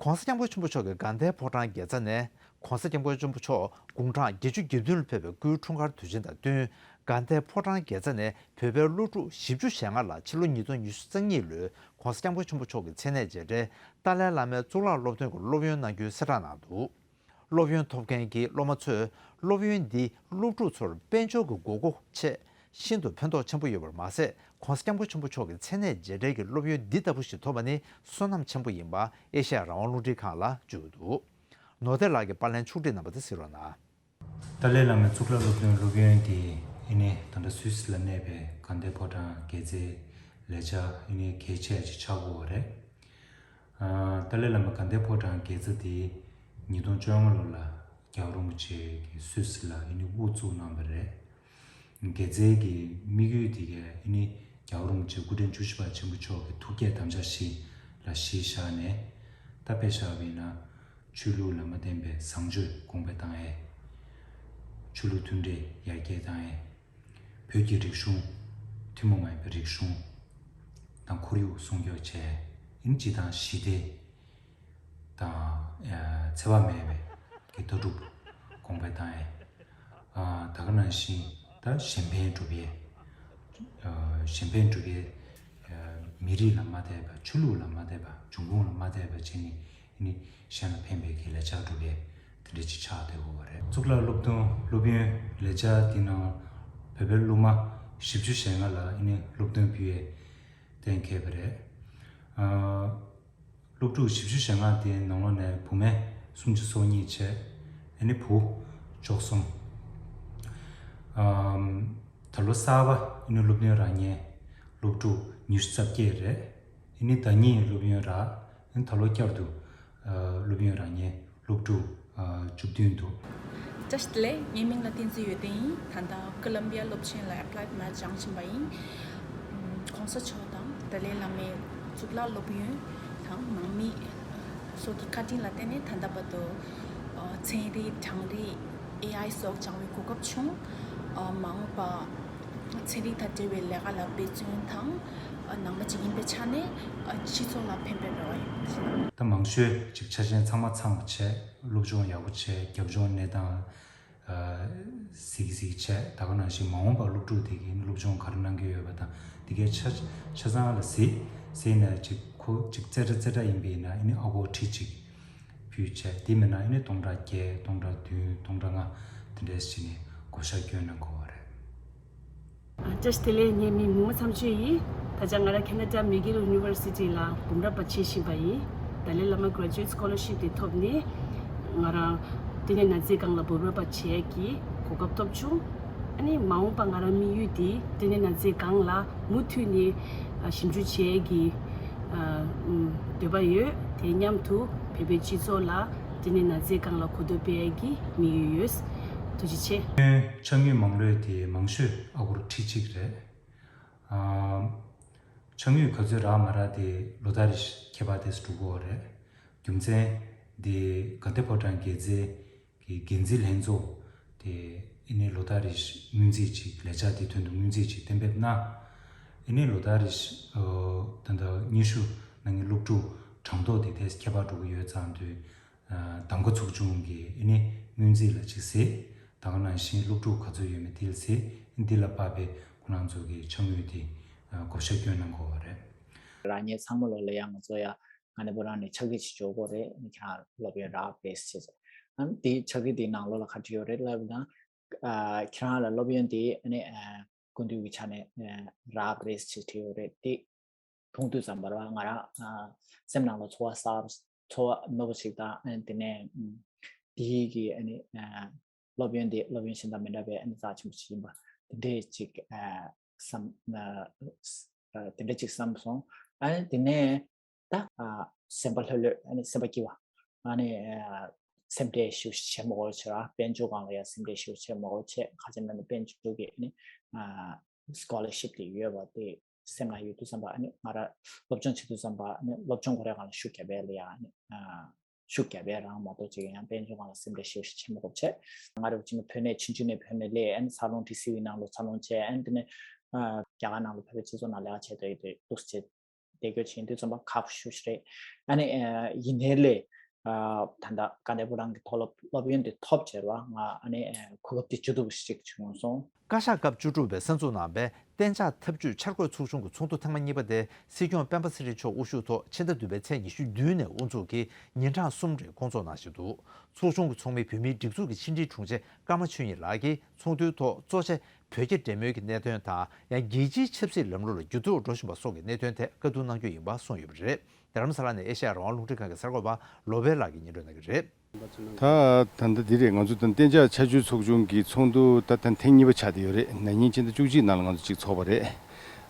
༸གོང་ས་༸སྐྱབས་མགོན་ཆེན་པོ་མཆོག་གིས་དགའ་ལྡན་ཕོ་བྲང་དགེ་རྩ་ནས་༸གོང་ས་༸སྐྱབས་མགོན་ཆེན་པོ་མཆོག་དགུང་གྲངས་བརྒྱད་ཅུ་གྱ་བདུན་ལ་ཕེབས་པའི་སྐུའི་འཁྲུངས་སྐར་དུས་ཆེན་དང་བསྟུན། དགའ་ལྡན་ཕོ་བྲང་དགེ་རྩ་ནས་བོད་པའི་སློབ་ཕྲུག་བཞི་བཅུ་ཞེ་ལྔ་ལ་ཕྱི་ལོ་ཉིས་སྟོང་ཉི་ཤུ་རྩ་གཉིས་ལོའི་༸གོང་ས་༸སྐྱབས་མགོན་ཆེན་པོ་མཆོག་གི་མཚན་གནས་རྗེས་དྲན་ཏཱ་ལའི་བླ་མའི་གཙུག་ལག་སློབ་སྟོན་གྱི་སློབ་ཡོན་གནང་རྒྱུའི་གསལ་བསྒྲགས་གནང་འདུག་སློབ་ཡོན་ཐོབ་མཁན་གྱི་སློབ་མ་ཚོས་སློབ་ཡོན་འདིས་སློབ་ཕྲུག་ཚོར་དཔལ་འབྱོར་གྱི་དགོས་མཁོ་ཆེད་ཤིན་ཏུ་ཕན་ཐོགས་ཆེན་པོ་ཡོད་པར་མ་ཟད། ༸གོང་ས་༸སྐྱབས་མགོན་ཆེན་པོ་མཆོག་གི་མཚན་གནས་རྗེས་དྲན་གྱི་སློབ་ཡོན་འདི་ལྟ་བུ་ཞིག་ཐོབ་པ་ནི་བསོད་ནམས་ཆེན་པོ་ཡིན་པ་ཨེ་ཤ་ཡ་རང་དབང་རླུང་འཕྲིན་ཁང་ལ་བརྗོད་འདུག་ནོར་བདེ་ལགས་ཀྱིས་པར་ལེན་ཕྱོགས་སྒྲིག་གནང་བ་དེ་གཟིགས་རོགས་གནང་། ཏཱ་ལའི་བླ་མའི་གཙུག་ལག་སློབ་སྟོན་སློབ་ཡོན་དེ་ཨ་ནི་ད་ལྟ་སུད་སི་ལ་གནས་པའི་དགའ་ལྡན་ཕོ་བྲང་དགེ་རྩའི་ལས་འཆར་ཨ་ནི་གལ་ཆེ་ཅིག་ཆགས་ཡོད་རེད། ཨ། ཏཱ་ལའི་བླ་མ་དགའ་ལྡན་ཕོ་བྲང་དགེ་རྩ་དེ་ཉིས་སྟོང་བཅོ་ལྔ་ལོ་ལ་རྒྱལ་བ་རིན་པོ་ཆེ་གིས་སུད་སི་ལ་ཨ་ནི་དབུ་བཙུགས་གནང་བ་རེད། དགེ་རྩའི་གི་དམིགས་ཡུལ་དེ་གའི་ཨ་ནི་རྒྱལ་བ་རིན་པོ་ཆེ་སྐུ་ཕྲེང་བཅུ་བཞི་པ་ཆེན་པོ་མཆོག་གི་ཐུགས་བསྐྱེད་དམ་བཅའ་བཞི་ལ་གཞི་བཞག་ནས། ད་དཔེ་བཞག་པ་ཡིན་ན་ཆོས་ལུགས་ལ་མ་བརྟེན་པའི་བཟང་སྤྱོད་གོང་འཕེལ་བཏང་ཡས། ཆོས་ལུགས་མཐུན་སྒྲིལ་ཡར་རྒྱས་བཏང་ཡས། བོད་ཀྱི་རིག་གཞུང་། ཐུན་མོང་མ་ཡིན་པའི་རིག་གཞུང་དང་ཁོར་ཡུག་སྲུང་སྐྱོབ་བྱས། ཨིན་སྤྱི་དང་ཞི་བདེ་དང་། ཨ། འཚེ་བ་མེད་པའི་གི་ལྟ་གྲུབ་གོང་འཕེལ་བཏང་ཡས། ཨ། ད་ག་ནང་བཞིན་ད་གཞན་ཕན་སྒྲུབ་ཡས། ཨ། གཞན་ཕན་སྒྲུབ་ཡས། ཨ། མི་རིགས་ལ་མ་དད་པ། ཆོས་ལུགས་ལ་མ་དད་པ། འབྱུང་ཁུངས་ལ་མ་དད་པ་བྱས་ནས། ནི་གཞན་ལ་ཕན་པའི་གི་ལས་འཆར་སྒྲུབ་ཡས་དེ་འདྲ་ཅིག་ཆགས་བསྡད་ཡོད་པ་རེད། གཙུག་ལག་སློབ་སྟོན་སློབ་ཡོན་ལས་འཆར་འདི་ནང་བོད་པའི་སློབ་མ་བཞི་བཅུ་ཞེ་ལྔ་ལ་ཨ་ནི་སློབ་སྟོན་ཕུལ་ཡས་གཏན་འཁེལ་བ་རེད། ཨ། སློབ་ཕྲུག་བཞི་བཅུ་ཞེ་ལྔ་དེའི་ནང་ལོགས་ནས་བུད་མེད་སུམ་ཅུ་སོ་གཉིས་བྱས། ཨ་ནི་བུ་བཅུ་གསུམ། ཨམ། ད་ལོ་གསར་པ་ཨ་ནི་སློབ་ཐོན་རག་མཁན་སློབ་ཕྲུག་ཉི་ཤུ་རྩ་བརྒྱད་རེད། ཨ་ནི་ཟླ་ཉིན་སློབ་ཡོན་རག་ཨ་ནི་ད་ལོ་བསྐྱར་དུ་ཨ་སློབ་ཡོན་རག་མཁན་སློབ་ཕྲུག་ཨ་བཅུ་བདུན་འདུག་བཀྲ་ཤིས་བདེ་ལེགས། ངའི་མིང་ལ་བསྟན་འཛིན་ཡོན་ཏན་ཡིན། ད་ལྟ་ཀོ་ལམ་བི་ཡ་སློབ་ཆེན་ལ་ཨེ་པ་ལའེ་མེཐ་སྦྱང་བཞིན་པ་ཡིན། ཨམ། ༸གོང་ས་མཆོག་དང་ཏཱ་ལའི་བླ་མའི་གཙུག་ལག་སློབ་ཡོན་དང་ནང་མི་སོགས་ཀྱི་བཀའ་དྲིན་ལ་བརྟེན་ནས་ད་ལྟ་བར་དུ་ཨ་ཚན་རིག་གྲངས་རིག་ཨེ་ཨའི་སོགས་སྦྱང་བའི་གོ་སྐབས་བྱུང་། ཨ་མ་འོངས་པ་ཚན་རིག་དང་འབྲེལ་བའི་ལས་ཀ་ལ་འབད་བརྩོན་དང་། ཨ་ནང་པ་ཅིག་ཡིན་པའི་ཆ་ནས་ཨ་སྤྱི་ཚོགས་ལ་ཕན་པའི་རེ་བ་ཡོད། ད་མང་ཤོས་ཅིག་ཆ་རྐྱེན་ཚང་མ་ཚང་བ་བྱས། སློབ་སྦྱོང་ཡག་པོ་བྱས། རྒྱབ་ལྗོངས་གནས་སྟངས་ཨ་གཟིགས་གཟིགས་བྱས། ད་ག་ནང་བཞིན་མ་འོངས་པར་སློབ་ཕྲུག་དེ་གིས་སློབ་སྦྱོང་ག་རེ་གནང་གི་ཡོད་པ་དང་། དེ་གའི་ཆ་ཆ་ཚང་ལ་གཟིགས། གཟིགས་ནས་ཅིག་ཁོ་ཅིག་རྩེ་གྲ་རྩེ་གྲ་ཡིན་པ་ཡིན་ན་ཨ་ནི་ཨ་སྒོར་ཁྲི་གཅིག་ཕུལ་བྱས། དེ་མིན་ན་ཨ་ནི་སྟོང་ཕྲག་བརྒྱད། སྟོང་ཕྲག་བདུན། སྟོང་ཕྲག་ལྔ་དེ་འདྲས་བྱས་ནས་བགོ་བཤའ་སྐྱོན་གནང་དགོས་པ་རེད། ཨ། བཀྲ་ཤིས་བདེ་ལེགས། ངའི་མིང་མུ་མ་མཚམས་གཅོད་ཡིན། ད་ཆ་ང་རང་ཁེ་ན་ཌ་མེག་གྷིལ་ཡུ་ནི་ཝར་སི་ཊི་ལ་འབུམ་རམས་པ་བྱེད་བཞིན་པ་ཡིན། ཏཱ་ལའི་བླ་མ་གྷི་རེ་ཇུ་ཨེཊ་སི་ཀོ་ལར་ཤིབ་དེ་ཐོབ་ནས་ང་རང་ཏི་ནེ་ན་ཛའི་སྒང་ལ་འབུམ་རམས་པ་བྱེད་ཡས་ཀྱི་གོ་སྐབས་ཐོབ་བྱུང་། ཨ་ནི་མ་འོངས་པ་ང་རང་དམིགས་ཡུལ་དེ་ཏི་ནེ་ན་ཛའི་སྒང་ལ་མུ་མཐུད་ནས་ཨ་ཞིབ་འཇུག་བྱེད་ཡས་ཀྱི་ཨ་ཨམ་འདོད་པ་ཡོད། དེ་མཉམ་དུ་བོད་པའི་སྤྱི་ཚོགས་ལ་ཏི་ནེ་ན་ཛའི་སྒང་ལ་གོ་རྟོགས་སྤེལ་ཡས་ཀྱི་དམིགས་ཡུལ་ཡོད། ཐུགས་རྗེ་ཆེ། ཕྱག་དངུལ་མང་ལོས་དེ་མང་ཤོས་ཨ་སྒོར་ཁྲི་གཅིག་རེད། ཨ། ཕྱག་དངུལ་ག་ཚོད་རག་མ་རག་དེ་ལོ་ལྟར་རེ་བཞིན་ཁྱད་པར་དེ་འགྲོ་གི་ཡོད་རེད། རྒྱུ་མཚན་དེ་དགའ་ལྡན་ཕོ་བྲང་དགེ་རྩའི་གི་འགན་འཛིན་ལྷན་ཚོགས་དེ་ཨ་ནི་ལོ་ལྟར་རེ་བཞིན་སྔོན་རྩིས་ཅིག་ལས་འཆར་དེ་དོན་དུ་སྔོན་རྩིས་ཅིག་གཏན་འབེབས་གནང་། ཨ་ནི་ལོ་ལྟར་རེ་བཞིན་ཨ་ད་ལྟ་སྙན་ཞུ་གནང་མཁན་སློབ་ཕྲུག་གྲངས་ཐོ་དེ་དེ་ཁྱད་པར་འགྲོ་གི་ཡོད་ཙང་དུས། ཨ། གདམ་ག་ཚོགས་ཆུང་གིས་ཨ་ནི་སྔོན་རྩིས་ལ་ཅིག་གཟིགས། ད་ག་ནང་བཞིན་སློབ་ཕྲུག་ག་ཚོད་ཡོད་མེད་དེ་ལ་གཟིགས། འདི་ལ་དཔག་པའི་ཁོ་རང་ཚོ་གི་ཕྱག་དངུལ་དེ་ཨ་བགོ་བཤའ་སྐྱོན་གནང་དགོས་པ་རེད། རག་མཁན་ཚང་མ་ལོ་ལ་ཡང་ང་ཚོ་ཡ་ང་ནས་བུ་རང་ནས་ཕྱག་གི་ཅིག་འཇོག་དགོས་རེད། ཨ་ནི་ཁྱེད་རང་སློབ་ཡོན་རག་པས་ཟེར། ཨ་ནི་དེ་ཕྱག་གི་དེའི་ནང་ལོགས་ལ་ག་རེ་ཡོད་རེད་ལབ་ན། ཨ་ཁྱེད་རང་ལ་སློབ་ཡོན་དེ་ཨ་ནི་ཨ་སྐུ་མདུན་གྱི་ཕྱག་ནས་ཨ་རག་རེད་ཅེས་བྲིས་ཡོད་རེད་དེ། མཐོང་དུས་ཙམ་པར་བ་ང་རང་ཨ་སེམས་ནང་ལ་ཚོར་བ་གསར་ཚོར་བ་རྣོ་པོ་ཞིག་དང་ཨ་ནི་དེ་ནས་ཨ་དེའི་གི་ཨ་ནི་ཨ་སློབ་ཡོན་དེ་སློབ་ཡོན་གཞན་དང་མི་འདྲ་བའི་ཨ་ནི་རྩ་ཆེན་པོ་ཞིག་ཡིན་པ་དེ་འདྲས་ཅིག་ཨ་བསམ་ཨ་དེ་འདྲས་ཅིག་བསམ་སོང་། ཨ་ནི་དེ་ནས་ད་ཨ་སེམས་པ་ལྷོད་ལྷོད་ཨ་ནི་སེམས་པ་སྐྱིད་པ་ཨ་ནི་ཨ་སེམས་ཁྲལ་ཞེ་པོ་བྱེད་མ་དགོས་བྱས་ར། དཔལ་འབྱོར་སྒང་ལ་ཡང་སེམས་ཁྲལ་ཞེ་པོ་བྱེད་མ་དགོས་བྱས། ཁ་ཅིག་ན་ནི་དཔལ་འབྱོར་གྱི་ཨ་ནི་ཨ་སི་ཀོ་ལར་ཤིབ་དེ་ཡོད་པ་དེ་སེམས་ལ་ཡོད་དུས་ཙམ་པ་ཨ་ནི་ང་རང་སློབ་སྦྱོང་བྱེད་དུས་ཙམ་པ་ཨ་ནི་སློབ་སྦྱོང་ཁོ་རའི་སྒང་ལ་ཤུགས་རྒྱབ་པ་ལ་ཡང་ཨ་ནི་ཨ་ཤུགས་རྒྱབ་པ་རང་མ་གཏོགས་ཅིག་ཡང་དཔལ་འབྱོར་སྒང་ལ་སེམས་ཁྲལ་ཞེ་པོ་ཞིག་བྱེད་མ་དགོས་བྱས། ང་རང་བྱས་ན་བོད་ནས་ཆུང་ཆུང་ནས་བོད་ནས་སླེབས་ཨ་ནི་འཚར་ལོངས་ཊི་སི་ཝི་ནང་ལ་འཚར་ལོངས་བྱས་ཨ་ནི་དེ་ནས་ཨ་རྒྱ་གར་ནང་ལ་བོད་པའི་སྤྱི་ཚོགས་ནང་ལས་ཀ་བྱས་དུས་དེ་འདུག་སེ་བྱས། འདས་སྐྱོར་བྱེད་དུས་ཙམ་པ་ཁག་པོ་ཞེ་པོ་ཞིག་རེད། ཨ་ནི་ཨ་ཡིན་ནའི་ལས་ཨ་ད་ལྟ་དཀའ་ལས་ཁག་པོ་རང་གི་མཐོ་སློབ་སློབ་ཡོན་དེ་ཐོབ་བྱས་ར་ང་ཨ་ནི་ཨ་གོ་སྐབས་དེ་བཅུ་དྲུག་ཞིག་བྱུང་སོང་། བཀའ་ཤག་སྐབས་བཅུ་དྲུག་པའི་གསར་འཛུགས་གནང་བའི་གཏན་འཇགས་ཐབས་ཇུས་འཆར་འགོད་ཚོགས་ཆུང་གི་ཚོགས་འདུ་ཐེངས་མ་གཉིས་པ་དེ་སྲིད་སྐྱོང་སྤེན་པ་ཚེ་རིང་མཆོག་དབུ་བཞུགས་ཐོག་ཕྱི་ཟླ་བདུན་པའི་ཚེས་ཉི་ཤུ་བདུན་ནས་དབུ་འཛུགས་ཀྱིས་ཉིན་གྲངས་གསུམ་རིང་སྐོང་ཚོགས་གནང་བཞིན་འདུག་ཚོགས་ཆུང་གི་ཚོགས་མི་བོད་མིའི་སྒྲིག་འཛུགས་ཀྱི་ཕྱི་འབྲེལ་དྲུང་ཆེ་ཀརྨ་ཆོས་ཉིད་ལགས་ཀྱིས་ཚོགས་འདུའི་ཐོག་གཙོ་ཆེ་བོད་རྒྱ་འབྲེལ་མོལ་གྱི་གནད་དོན་དང་ཡང་རྒྱལ་སྤྱིའི་ཆབ་སྲིད་ལམ་ལུགས་ལ་འགྱུར་ལྡོག་འགྲོ་བཞིན་པ་སོགས་ཀྱི་གནད་དོན་ཐད་བཀའ་བསྡུར་གནང་རྒྱུ་ཡིན་པ་གསུངས་ཡོད་པ་རེད། རྡ་རམ་ས་ལ་ནས་ཨེ་ཤ་ཡ་རང་དབང་རླུང་འཕྲིན་ཁང་གི་གསར་འགོད་པ་བློ་བྷེ་ལགས་ཀྱིས་སྙན་སྒྲོན་གནང་གི་རེད། ད་ད་ལྟ་འདི་རེད། ང་ཚོ་ད་གཏན་འཇགས་ཆར་ཆུ་ཚོགས་ཆུང་གི་ཚོགས་འདུ་ད་ད་ཐེངས་གཉིས་པ་ཆགས་བསྡད་ཡོད་རེད། ན་ནིང་ཕྱི་ཟླ་བཅུ་གཅིག་ནང་ལ་ང་ཚོ་གཅིག་ཚོགས་པ་རེད།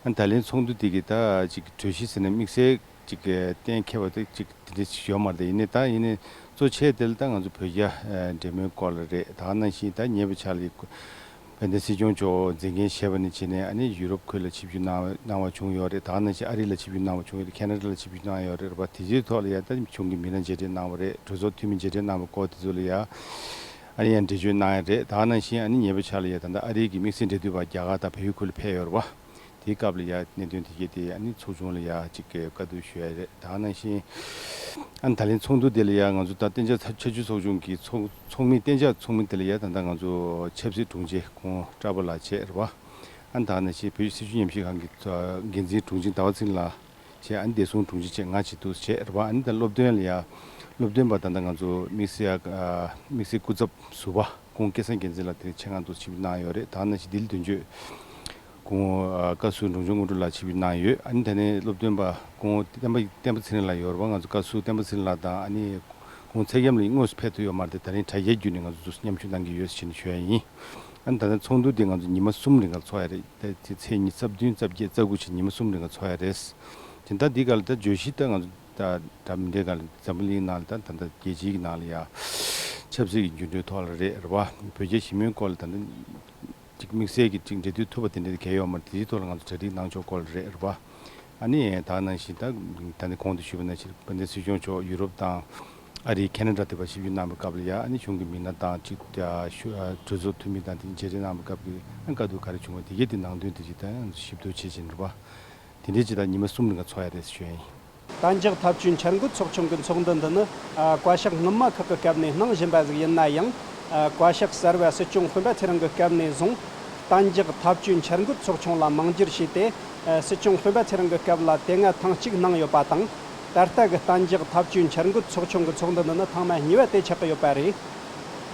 ཨ་ད་ལན་ཚོགས་འདུ་དེ་གི་ད་ཅིག་གྲོས་གཞི་ཟེར་ན་དམིགས་བསལ་ཅིག་གཏན་འཁེལ་བ་དེ་ཅིག་དེ་འདྲ་ཞིག་ཡོད་མ་རེད། ཡིན་ནའི་ད་ཡིན་ནའི་གཙོ་ཆེ་དེ་ལ་ད་ང་ཚོ་བོད་རྒྱ་འབྲེལ་མོལ་སྐོར་ལ་རེད། ད་ག་ནང་བཞིན་ད་ཉེ་བའི་ཆར་ལ་དཔལ་ལྡན་སྲིད་སྐྱོང་མཆོག་མཛད་འགན་བཞེས་པ་ནས་བྱས་ནས་ཨ་ནི་ཡུ་རོབ་ཁུལ་ལ་ཆིབས་བསྒྱུར་གནང་གནང་བ་བྱུང་ཡོད་རེད། ད་ག་ནང་བཞིན་ཨ་རི་ལ་ཆིབས་བསྒྱུར་གནང་བ་བྱུང་ཡོད་རེད། ཁེ་ན་ཌ་ལ་ཆིབས་བསྒྱུར་གནང་ཡོད་རེད་པ། དེ་ཚོའི་ཐོག་ལ་ཡ་ད་གཞུང་གི་མི་སྣ་མཇལ་འཕྲད་གནང་བ་རེད། གྲོས་ཚོགས་འཐུས་མི་མཇལ་འཕྲད་གནང་བ་སྐོར་དེ་ཚོ་ལ་ཡ་ཨ་ནི་ཡང་འགྲེལ་བརྗོད་གནང་ཡ་རེད། ད་ག་ནང་བཞིན་ཨ་ནི་ཉེ་བའི་ཆར་ལ་ཡ་ད་ལྟ་ཨ་རིའི་གི་དམིགས་བསལ་འབྲེལ་མཐུད་པ་རྒྱ་གར་དང་བལ་ཡུལ་ཁུལ་ལ་ཕེབས་ཡོད་རེད་པ། དེའི་སྐབས་ལ་ཡ་གནད་དོན་དེ་གས་དེ་ཨ་ནི་ཚོགས་ཆུང་ལ་ཡ་གཅིག་གི་བཀའ་བསྡུར་ཞུ་ཡ་རེད། ད་ག་ནང་བཞིན་ཨ་ནི་ད་ལན་ཚོགས་འདུ་དེ་ལ་ཡ་ང་ཚོ་ད་གཏན་འཇགས་ཆར་ཆུ་ཚོགས་ཆུང་གི་ཚོགས་ཚོགས་མི་གཏན་འཇགས་ཚོགས་མི་དེ་ལ་ཡ་ད་ལྟ་ང་ཚོ་ཆབ་སྲིད་དྲུང་ཆེ་ཁོང་བཀྲ་བྷ་ལགས་བྱས་རེད་པ། ཨ་ནི་ད་ག་ནང་བཞིན་བོད་སྲིད་བྱུས་ཉམས་ཞིབ་ཁང་གི་འགན་འཛིན་དྲུང་ཆེ་ཟླ་བ་ཚེ་རིང་ལགས་བྱས། ཨ་ནི་བདེ་སྲུང་དྲུང་ཆེ་བྱས་ང་བྱས་འདུག་བྱས་རེད་པ། ཨ་ནི་ད་སློབ་སྟོན་ལ་ཡ་སློབ་སྟོན་པ་ད་ལྟ་ང་ཚོ་དམིགས་བསལ་ཨ་དམིགས་བསལ་སྐུ་ཚབ་ཟུར་པ་ཁོང་སྐལ་བཟང་རྒྱལ་མཚན་ལགས་དེ་ཆེད་མངགས་འདུག་ཆིབས་བསྒྱུར་གནང་ཡོད་རེད། ད་ག་ནང་བཞིན་ལྡི་ལི་དོན་གཅོད་ཁོང་ཨ་བཀའ་ཟུར་འབྲོང་ཆུང་དངོས་གྲུབ་ལགས་ཆིབས་བསྒྱུར་གནང་ཡོད། ཨ་ནི་ད་ནས་སློབ་སྟོན་པ་ཁོང་བསྟན་པ་བསྟན་པ་ཚེ་རིང་ལགས་ཡོད་རེད་པ། ང་ཚོ་བཀའ་ཟུར་བསྟན་པ་ཚེ་རིང་ལགས་དང་ཨ་ནི་ཁོང་ཚེ་རྒྱམ་ལ་དངོས་སུ་ཕེབས་ཐུབ་ཡོད་མ་རེད་དེ། ད་རིང་དྲ་རྒྱའི་བརྒྱུད་ནས་ང་ཚོ་མཉམ་ཞུགས་གནང་གི་ཡོད་ཟེར་ནས་ཞུ་ཡ་ཡིན། ཨ་ནི་ད་ལྟ་ཚོགས་འདུ་འདི་ང་ཚོ་ཉི་མ་གསུམ་རིང་ག་ཚོགས་ཡ་རེད། ད་ཚེས་ཚེས་ཉི་ཤུ་རྩ་བདུན་རྩ་བརྒྱད་རྩ་དགུ་བྱས་ཉི་མ་གསུམ་རིང་ག་ཚོགས་ཡ་རེད། དེ་ལྟར་འདི་ག་ལ་ད་བརྗོད་གཞི་ད་ང་ཚོ་ད་འདྲ་མི་འདྲའི་ག་ལ་འཛམ་བུ་གླིང་ནང་ལ་ད་ད་ལྟ་རྒྱལ་སྤྱིའི་གི་ནང་ལ་ཡ་ཆབ་སྲིད་ཀྱི་འགྱུར་འགྲོས་ཐོག་ལ་རེད་རེད་བ། བོད་རྒྱ་ཞི་མོལ་སྐོར་ལ་ད་ལྟ་ཅིག་དམིགས་བསལ་གྱི་ཅིག་འབྲེལ་མཐུད་ཐུབ་པ་དེ་འདྲ་གལ་ཡོད་མ་རེད། དེའི་ཐོག་ལ་ང་ཚོ་གྲ་སྒྲིག་གནང་ཕྱོགས་སྐོར་ལ་རེད་རེད་བ། ཨ་ནི་ད་ནང་བཞིན་ད་ད་ནི་གོང་དུ་ཞུས་པ་ནང་བཞིན་དཔལ་ལྡན་སྲིད་སྐྱོང་མཆོག་ཡུ་རོབ་དང་ཨ་རི་ཁེ་ན་ཌ་དེ་བར་ཆིབས་བསྒྱུར་གནང་བའི་སྐབས་ལ་ཡ་ཨ་ནི་གཞུང་གི་མི་སྣ་དང་ཅིག་ཡ་ཞུ་ཨ་གྲོས་ཚོགས་འཐུས་མི་དང་དེ་མཇལ་འཕྲད་གནང་བའི་སྐབས་ཀྱི་ཨ་བཀའ་བསྡུར་ག་རེ་བྱུང་བ་དེ་གའི་དེ་ནང་དོན་དེ་ཅིག་ད་ཞིབ་འཇུག་བྱེད་བཞིན་རེད་བ། དེ་འདྲའི་ཅིག་ད་ཉི་མ་གསུམ་རིང་ག་ཚོགས་ཡ་རེད་ཞུ་ཡ་ཡིན། གཏན་འཇགས་ཐབས་ཇུས་འཆར་འགོད་ཚོགས་ཆུང་གི་ཚོགས་འདུ་འདི་ནི་ཨ་བཀའ་ཤག་སྔོན་མ་ཁག་གི་སྐབས་ནས་གནང་བཞིན་པ་ཟིག་ཡིན་ན་ཡང་། ཨ་བཀའ་ཤག་གསར་བ་སྲིད་སྐྱོང་སྤེན་པ་ཚེ་རིང་གི་སྐབས་ནས་བཟུང་གཏན་འཇགས་ཐབས་ཇུས་འཆར་འགོད་ཚོགས་ཆུང་ལ་མིང་བསྒྱུར་བྱས་ཏེ། ཨ་སྲིད་སྐྱོང་སྤེན་པ་ཚེ་རིང་གི་སྐབས་ལ་དེ་སྔ་ཐེངས་གཅིག་གནང་ཡོད་པ་དང་། ད་ལྟ་གི་གཏན་འཇགས་ཐབས་ཇུས་འཆར་འགོད་ཚོགས་ཆུང་གི་ཚོགས་འདུ་འདི་ནི་ཐེངས་མ་གཉིས་པ་དེ་ཆགས་ཀྱི་ཡོད་པ་རེད།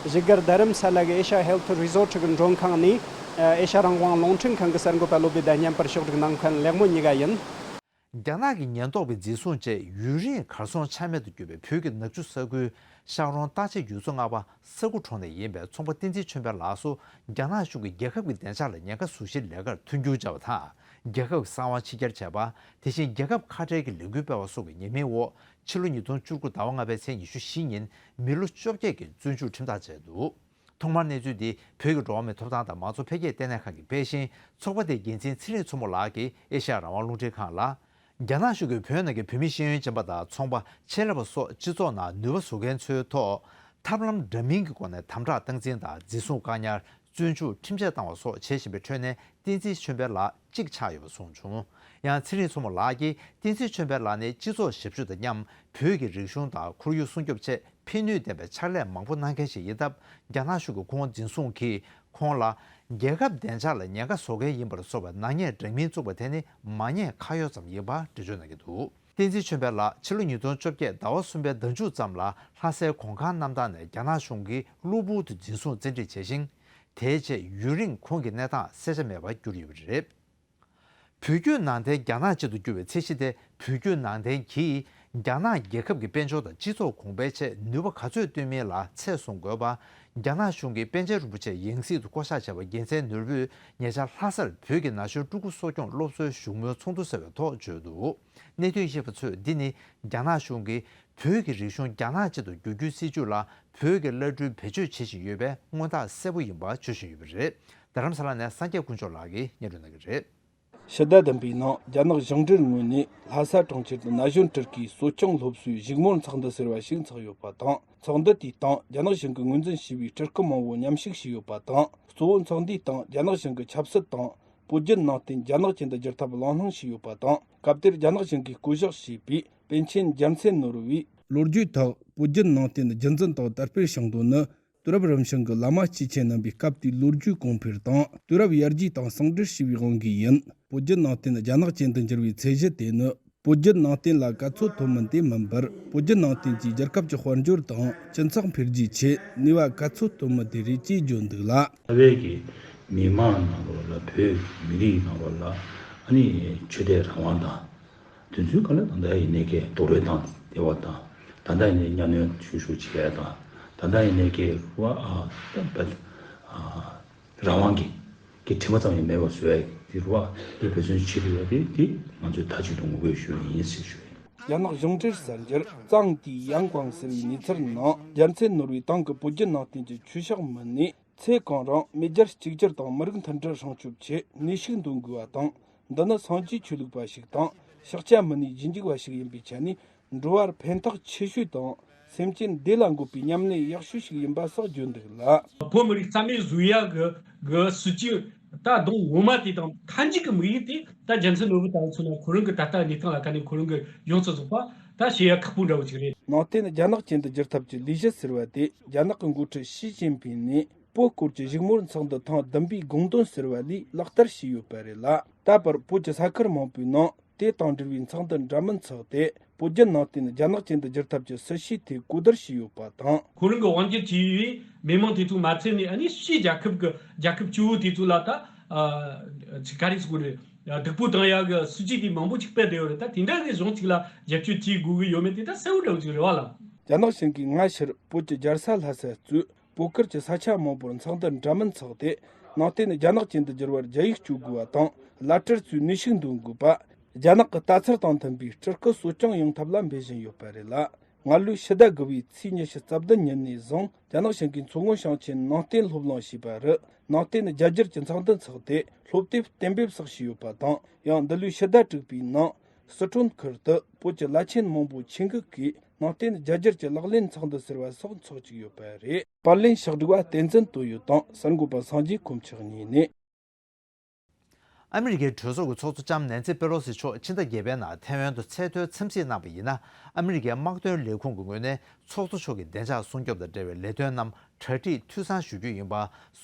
བཞུགས་སྒར་རྡ་རམ་ས་ལ་གི་ཨེ་ཤ་ཧེལ་ཐི་རི་ཟོར་ཊི་གི་མགྲོན་ཁང་ནས་ཨེ་ཤ་རང་དབང་རླུང་འཕྲིན་ཁང་གི་གསར་འགོད་པ་བློ་བྷེ་དང་མཉམ་པར་ཕྱོགས་སྒྲིག་གནང་མཁན་ལེགས་མོ་གཉིས་ཀ་ཡིན། རྒྱ་ནག་གི་ཉེན་རྟོག་པས་འཛིན་བཟུང་བྱས་ཡུན་རིང་གར་སོང་ཆ་མེད་དུ་གྱུར་པའི་བོད་ཀྱི་ནག་ཆུ་ས་ཁུལ་ཤག་རོང་སྟག་ཆས་རྒྱུག་ཚོ་ལྔ་པ་ས་ཁུ་གྲོང་ནས་ཡིན་པའི་ཚོང་པ་བསྟན་འཛིན་ཆོས་འཕེལ་ལགས་སུ་རྒྱ་ནག་གཞུང་གིས་རྒྱལ་ཁབ་ཀྱི་བདེ་འཇགས་ལ་ཉེན་ཁ་བཟོ་གཞིའི་ལས་ཀར་མཐུན་འགྱུར་བྱས་པ་དང་། རྒྱལ་ཁབ་ཀྱི་གསང་བ་ཕྱི་གྱར་བྱས་པ། དེ་བཞིན་རྒྱལ་ཁབ་ཁ་བྲལ་གྱི་ལས་འགུལ་སྤེལ་བ་སོགས་ཀྱི་ཉེས་མིང་འོག་ཕྱི་ལོ་ཉིས་སྟོང་བཅུ་དགུ་ཟླ་བ་ལྔ་པའི་ཚེས་ཉི་ཤུ་བཞི་ཉིན་མི་ལོ་བཅོ་བརྒྱད་ཀྱི་བཙོན་འཇུག་ཁྲིམས་ཐག་བཅད་འདུག་ཐོག་མར་གནས་ཚུལ་འདི་བོད་ཀྱི་འགྲོ་བ་མིའི་ཐོབ་ཐང་དང་མང་གཙོ་འཕེལ་རྒྱས་ལྟེ་གནས་ཁང་གིས་སྤེལ་ཞིང་། ཚོགས་པ་དེའི་འགན་འཛིན་ཚེ་རིང་མཚོ་མོ་ལགས་ཀྱིས་ཨེ་ཤ་ཡ་རང་དབང་རླུང་འཕྲིན་ཁང་ལ། རྒྱ་ནག་གཞུང་གིས་བོད་ནང་གི་བོད་མི་ཤེས་ཡོན་ཅན་པ་དང་ཚོང་པ་ཆེད་ལས་པ་སོགས་སྤྱི་ཚོགས་ནང་ནུས་པ་བཟོ་མཁན་ཚོའི་ཐོག་ཐབས་ལམ་འདྲ་མིན་གྱི་སྒོ་ནས་དམ་དྲག་སྟངས་འཛིན་དང་འཛིན་བཟུང་བཀག་ཉར། བཙོན་འཇུག་ཁྲིམས་ཆད་བཏང་བ་སོགས་བྱེད་བཞིན་པའི་ཁྲོད་ནས། བསྟན་འཛིན་ཆོས་འཕེལ་ལགས་གཅིག་ཆགས་ཡོད་པ་གསུངས་བྱུང་། ཡང་ཚེ་རིང་མཚོ་མོ་ལགས་ཀྱིས་བསྟན་འཛིན་ཆོས་འཕེལ་ལགས་ནི་སྤྱི་ཚོགས་ཞབས་ཞུ་དང་མཉམ་བོད་ཀྱི་རིག་གཞུང་དང་ཁོར་ཡུག་སྲུང་སྐྱོབ་ཆེད་ཕན་ནུས་ལྡན་པའི་ཕྱག་ལས་མང་པོ་གནང་མཁན་ཞིག་ཡིན་སྟབས། རྒྱ་ནག་གཞུང་གིས་ཁོང་འཛིན་བཟུང་གིས་ཁོང་ལ་རྒྱལ་ཁབ་བདེ་འཇགས་ལ་ཉེན་ཁ་བཟོ་མཁན་ཡིན་པར་བཟོ་བའི་ནག་ཉེས་འདྲ་མིན་བཙུགས་པ་དེ་ནི་མ་ཉེས་ཁ་གཡོག་ཙམ་ཡིན་པ་འགྲེལ་བརྗོད་གནང་གི་འདུག་བསྟན་འཛིན་ཆོས་འཕེལ་ལགས་ཕྱི་ལོ་ཉིས་སྟོང་བཅོ་བརྒྱད་ཟླ་བ་གསུམ་པའི་ཟླ་མཇུག་ཙམ་ལ་ལྷ་སའི་གོང་ཁང་གནམ་ཐང་ནས་རྒྱ་ནག་གཞུང་གིས་གློ་བུར་དུ་འཛིན་བཟུང་བཙན་ཁྲིད་བྱས་ཤིང་། དེའི་རྗེས་ཡུན་རིང་ཁོང་གི་གནས་སྟངས་གསལ་ཆ་མེད་པར་གྱུར་ཡོད་པ་རེད། བོད་བརྒྱུད་ནང་བསྟན་རྒྱ་ནག་ཅན་དུ་བསྒྱུར་བའི་ཚད་གཞི་དེ། བོད་བརྒྱུད་ནང་བསྟན་གྱིས་རྒྱ་ནག་རྒྱལ་ཁབ་ཀྱི་དཔལ་འབྱོར་དང་སྤྱི་ཚོགས་གོང་འཕེལ་ཆེད་ནུས་པ་ག་ཚོད་བཏོན་མིན་ལ་ཚད་བཟུང་དགོས་པ། རྒྱ་ནག་གཞུང་གིས་པཎ་ཆེན་རིན་པོ་ཆེ་ཡང་སྲིད་དུ་བསྐོ་གཞག་བྱས་པ་རྒྱལ་མཚན་ནོར་བུས་ཉེ་ཆར་ལྷ་སར་བོད་ཀྱི་ན་གཞོན་ཕྲུ་གུ་གསོ་སྐྱོང་སློབ་གསོའི་བཞུགས་མོལ་ཚོགས་འདུ་ཟེར་བའི་ཐོག་བརྗོད་འདུག་གནད་དོན་ཤེས་པ་ཚོས་འདི་ནི་རྒྱ་ནག་གཞུང་གིས་བོད་ཀྱི་རིག་གཞུང་རྒྱ་ནག་ཅན་དུ་བསྒྱུར་རྒྱུའི་སྲིད་བྱུས་ལ་བོད་ཀྱི་བླ་སྤྲུལ་བེད་སྤྱོད་བྱེད་བཞིན་ཡོད་པའི་མངོན་རྟགས་གསལ་པོ་ཡིན་པ་བརྗོད་བཞིན་ཡོད་པ་རེད། རྡ་རམ་ས་ལ་ནས་སངས་རྒྱས་དཀོན་མཆོག་ལགས་ཀྱིས་སྙན་སྒྲོན་གནང་གི་རེད། ཕྱི་ཟླ་བདུན་པའི་ནང་རྒྱ་ནག་གཞུང་འབྲེལ་ངོས་ནས་ལྷ་ས་གྲོང་ཁྱེར་དུ་ན་གཞོན་སྤྲུལ་སྐུའི་གསོ་སྐྱོང་སློབ་གསོའི་བཞུགས་མོལ་ཚོགས་འདུ་ཟེར་བ་ཞིག་འཚོགས་ཡོད་པ་དང་། ཚོགས་འདུ་དེའི་སྟེང་རྒྱ་ནག་གཞུང་གིས་ངོས་འཛིན་བྱས་པའི་སྤྲུལ་སྐུ་མང་བོ་མཉམ་ཞུགས་བྱས་ཡོད་པ་དང་། གཙོ་བོ་ཚོགས་འདུའི་སྟེང་རྒྱ་ནག་གཞུང་གི་ཆབ་སྲིད་དང་བོད་བརྒྱུད་ནང་བསྟན་རྒྱ་ནག་ཅན་དུ་བསྒྱུར་ཐབས་གླེང་སློང་བྱས་ཡོད་པ་དང་། སྐབས་དེར་རྒྱ་ནག་གཞུང་གིས་བསྐོ་གཞག་བྱས་པའི་པཎ་ཆེན་རྒྱལ་མཚན་ནོར་བུས། ལོ་རྒྱུས་ཐོག་བོད་བརྒྱུད་ནང་བསྟན་རྒྱུན་འཛིན་དང་དར་སྤེལ་བྱུང་དོན་ནི། དུས་རབས་རིམ་བྱོན་གྱི་བླ་མ་སྐྱེས་ཆེན་རྣམ་པའི་སྐབས་དེའི་ལོ་རྒྱུས་གོང་འཕེལ་དང་། དུས་རབས་ཡར་རྒྱས་དང་ཟུང་འབྲེལ་བྱས་པའི་དབང་གིས་ཡིན། བོད་བརྒྱུད་ནང་བསྟན་རྒྱ་ནག་ཅན་དུ་འགྱུར་བའི་ཚད་གཞི་དེ་ནི། བོད་བརྒྱུད་ནང་བསྟན་ལ་ག་ཚོད་ཐོབ་མིན་དེ་མིན་པར། བོད་བརྒྱུད་ནང་བསྟན་གྱིས་རྒྱལ་ཁབ་ཀྱི་དཔལ་འབྱོར་དང་སྤྱི་ཚོགས་འཕེལ་རྒྱས་ཆེད་ནུས་པ་ག་ཚོད་ཐོབ་མིན་དེ་རེད་ཅེས་བརྗོད་འདུག་ལ། རྩ་བའི་གི་མི་མང་ནང་ལོགས་ལ། བོད་མི་རིགས་ནང་ལོགས་ལ་ཨ་ནི་ཆོས་དད་རང་དབང་དང་། དེ་ཚོའི་སྒང་ལ་ད་ལྟ་ཡིན་ནའི་གི་རྡོག་རོལ་བཏང་བསྡད་པ་དང་། ད་ལྟ་ཡིན་ནའི་གཉའ་གནོན་ཤུགས་ཤུགས་བྱེད་ཡ་དང་། ད་ལྟ་ཡིན་ནའི་གི་རུ་བ་ཨ་ད་བད་ཨ་རང་དབང་གི་གི་དྲི་མ་ཙམ་ཡང་མེད་པ་བཟོ་ཡ་དེ་རུ་བ་དེ་འབད་བརྩོན་བྱེད་དགོས་ཡ་དེ་དེ་ང་ཚོས་མཐའ་གཅིག་ཏུ་ངོ་རྒོལ་ཞུ་ཡ་ཡིན་ཟེར་ཞུ་ཡ་ཡིན། རྒྱ་ནག་གཞུང་འབྲེལ་གསར་འགྱུར་ཙང་ཏི་ཡང་ཀང་ཟེར་བའི་གནས་ཚུལ་ནང་རྒྱལ་མཚན་ནོར་བུས་ཏང་གི་བོད་བརྒྱུད་ནང་བསྟན་གྱི་ཆོས་ཕྱོགས་མི་སྣས། ཚེ་གང་རིང་མེས་རྒྱལ་གཅིག་གྱུར་དང་མི་རིགས་མཐུན་སྒྲིལ་སྲུང་སྐྱོབ་ཆེད་ནུས་ཤུགས་འདོན་དགོས་པ་དང་། འདི་ནི་སངས་རྒྱས་ཆོས་ལུགས་པ་ཞིག་དང་ཤཱཀྱ་མུ་ནེའི་རྗེས་འཇུག་པ་ཞིག་ཡིན་པའི་ཆ་ནས་འགྲོ་བར་ཕན་ཐོགས་ཆེ་ཤོས་དང་། སེམས་ཅན་བདེ་ལ་འགོད་པའི་ཉམས་ལེན་ཡག་ཤོས་ཤིག་ཡིན་པ་སོགས་བརྗོད་འདུག་ལ། བོད་མི་རིགས་རྩ་མེད་བཟོ་ཡ་གི་གི་སྲིད་ཇུས་ད་གདོང་ངོ་མ་དེ་དང་མཐའ་མཇུག་གི་དམིགས་ཡུལ་དེ་ད་རྒྱལ་མཚན་ནོར་བུ་ལྟ་བུ་མཚོན་ན་ཁོ་རང་གི་ད་ལྟ་གནས་སྟངས་ལ་ཁ་ནས་ཁོ་རང་གི་ཡོངས་སུ་རྫོགས་པ་ད་བྱེད་ཡ་ཁག་པོ་འདྲ་བོ་ཅིག་རེད། ནང་བསྟན་རྒྱ་ནག་ཅན་དུ་བསྒྱུར་ཐབས་ཀྱི་ལས་གཞི་ཟེར་བ་དེ་རྒྱ་ནག་གི་འགོ་ཁྲིད་ཞི་ཅིན་ཕིང་ནས། བོད་སྐོར་གྱི་བཞུགས་མོལ་ཚོགས་འདུ་ཐེངས་བདུན་པའི་དགོངས་དོན་ཟེར་བ་ལས་ལག་བསྟར་བྱས་ཡོད་པ་རེད་ལ། ད་བར་བོད་ཀྱི་ས་ཁུལ་མང་པོའི་ནང་དེ་དང་འབྲེལ་བའི་ཚོགས་འདུ་འདྲ་མིན་འཚོགས་ཏེ། བོད་བརྒྱུད་ནང་བསྟན་རྒྱ་ནག་ཅན་དུ་བསྒྱུར་ཐབས་ཀྱི་སྲིད་བྱུས་དེ་གོ་བསྡུར་བྱས་ཡོད་པ་དང་། ཁོ་རང་གི་དབང་སྒྱུར་བྱས་པའི་མི་མང་དེ་ཚོ་མ་ཚད་ནས་ཨ་ནི་ཕྱིའི་རྒྱལ་ཁབ་ཀྱི་རྒྱལ་ཁབ་སྐྱོ་བོ་དེ་ཚོ་ལ་ད་ཨ་ཅིག་ག་རེ་ཟེར་དགོས་རེད། སྡུག་པོ་བཏང་ཡག་གི་སྲིད་བྱུས་དེ་མང་པོ་ཅིག་སྤེལ་བསྡད་ཡོད་རེད། ད་དེ་འདྲ་གི་གཞུང་ཅིག་ལ་རྒྱབ་སྐྱོར་བྱེད་དགོས་ཀྱི་ཡོད་མེད་དེ་ད་གསལ་བོ་འདྲ་བོ་ཅིག་རེད་བ་ལ། རྒྱ་ནག་གཞུང་གིས་སྔ་ཕྱིར་བོད་ཀྱི་རྒྱལ་ས་ལྷ་ས་གཙོས། བོད་ཁུལ་གྱི་ས་ཆ་མང་པོར་ཚོགས་འདུ་འདྲ་མིན་འཚོགས་ཏེ། ནང་བསྟན་རྒྱ་ནག་ཅན་དུ་བསྒྱུར་བར་རྒྱ་ཡིག་སྤྱོད་དགོས་པ་དང་། བླ་སྤྲུལ་ཚོས་ནུས་ཤུགས་འདོན་དགོས་པ། རྒྱ་ནག་གི་ལྟ་ཚུལ་དང་མཐུན་པའི་སྤྲུལ་སྐུ་གསོ་སྐྱོང་ཡོང་ཐབས་ལ་འབད་བཞིན་ཡོད་པ་རེད་ལ། སྔ་ལོའི་ཕྱི་ཟླ་དགུ་པའི་ཚེས་ཉི་ཤུ་རྩ་བདུན་ཉིན་ནས་བཟུང་རྒྱ་ནག་གཞུང་གིས་མཚོ་སྔོན་ཞིང་ཆེན་ནང་བསྟན་སློབ་གླིང་ཞེས་པ་རུ་ནང་བསྟན་རྒྱ་སྒྱུར་གྱི་ཚོགས་འདུ་འཚོགས་ཏེ། སློབ་དེབ་གཏན་འབེབས་སོགས་བྱས་ཡོད་པ་དང་། ཡང་འདི་ལོའི་ཕྱི་ཟླ་དྲུག་པའི་ནང་། སི་ཁྲོན་ཁུལ་དུ་བོད་ཀྱི་བླ་ཆེན་མང་པོ་ཆེད་འགུག་གིས་ནང་བསྟན་རྒྱ་སྒྱུར་གྱི་ལག་ལེན་ཚོགས་འདུ་ཟེར་བ་སོགས་འཚོགས་བཅུག་ཡོད་པ་རེད། པར་ལེན་ཕྱག་སྒྲིག་པ་བསྟན་འཛིན་དོན་ཡོད་དང་གསར་འགོད་པ་སངས་རྒྱས་དཀོན་མཆོག་གཉིས་ནས། ཨ་མི་རི་ཀའི་གྲོས་ཚོགས་ཀྱི་ཚོགས་གཙོ་ལྕམ་ནན་སི་པེ་ལོ་སི་མཆོག་ཕྱི་ཟླ་བརྒྱད་པའི་ནང་ཐེ་ཝན་དུ་ཚད་མཐོའི་འཚམས་གཟིགས་གནང་བ་ཡིན་ན། ཨ་མི་རི་ཀའི་དམག་དོན་ལས་ཁུངས་ཀྱི་ངོས་ནས་ཚོགས་གཙོ་མཆོག་གི་བདེ་འཇགས་སྲུང་སྐྱོབ་དང་འབྲེལ་བའི་ལས་དོན་རྣམས་གྲ་སྒྲིག་འཐུས་ཚང་ཞུ་རྒྱུ་ཡིན་པ་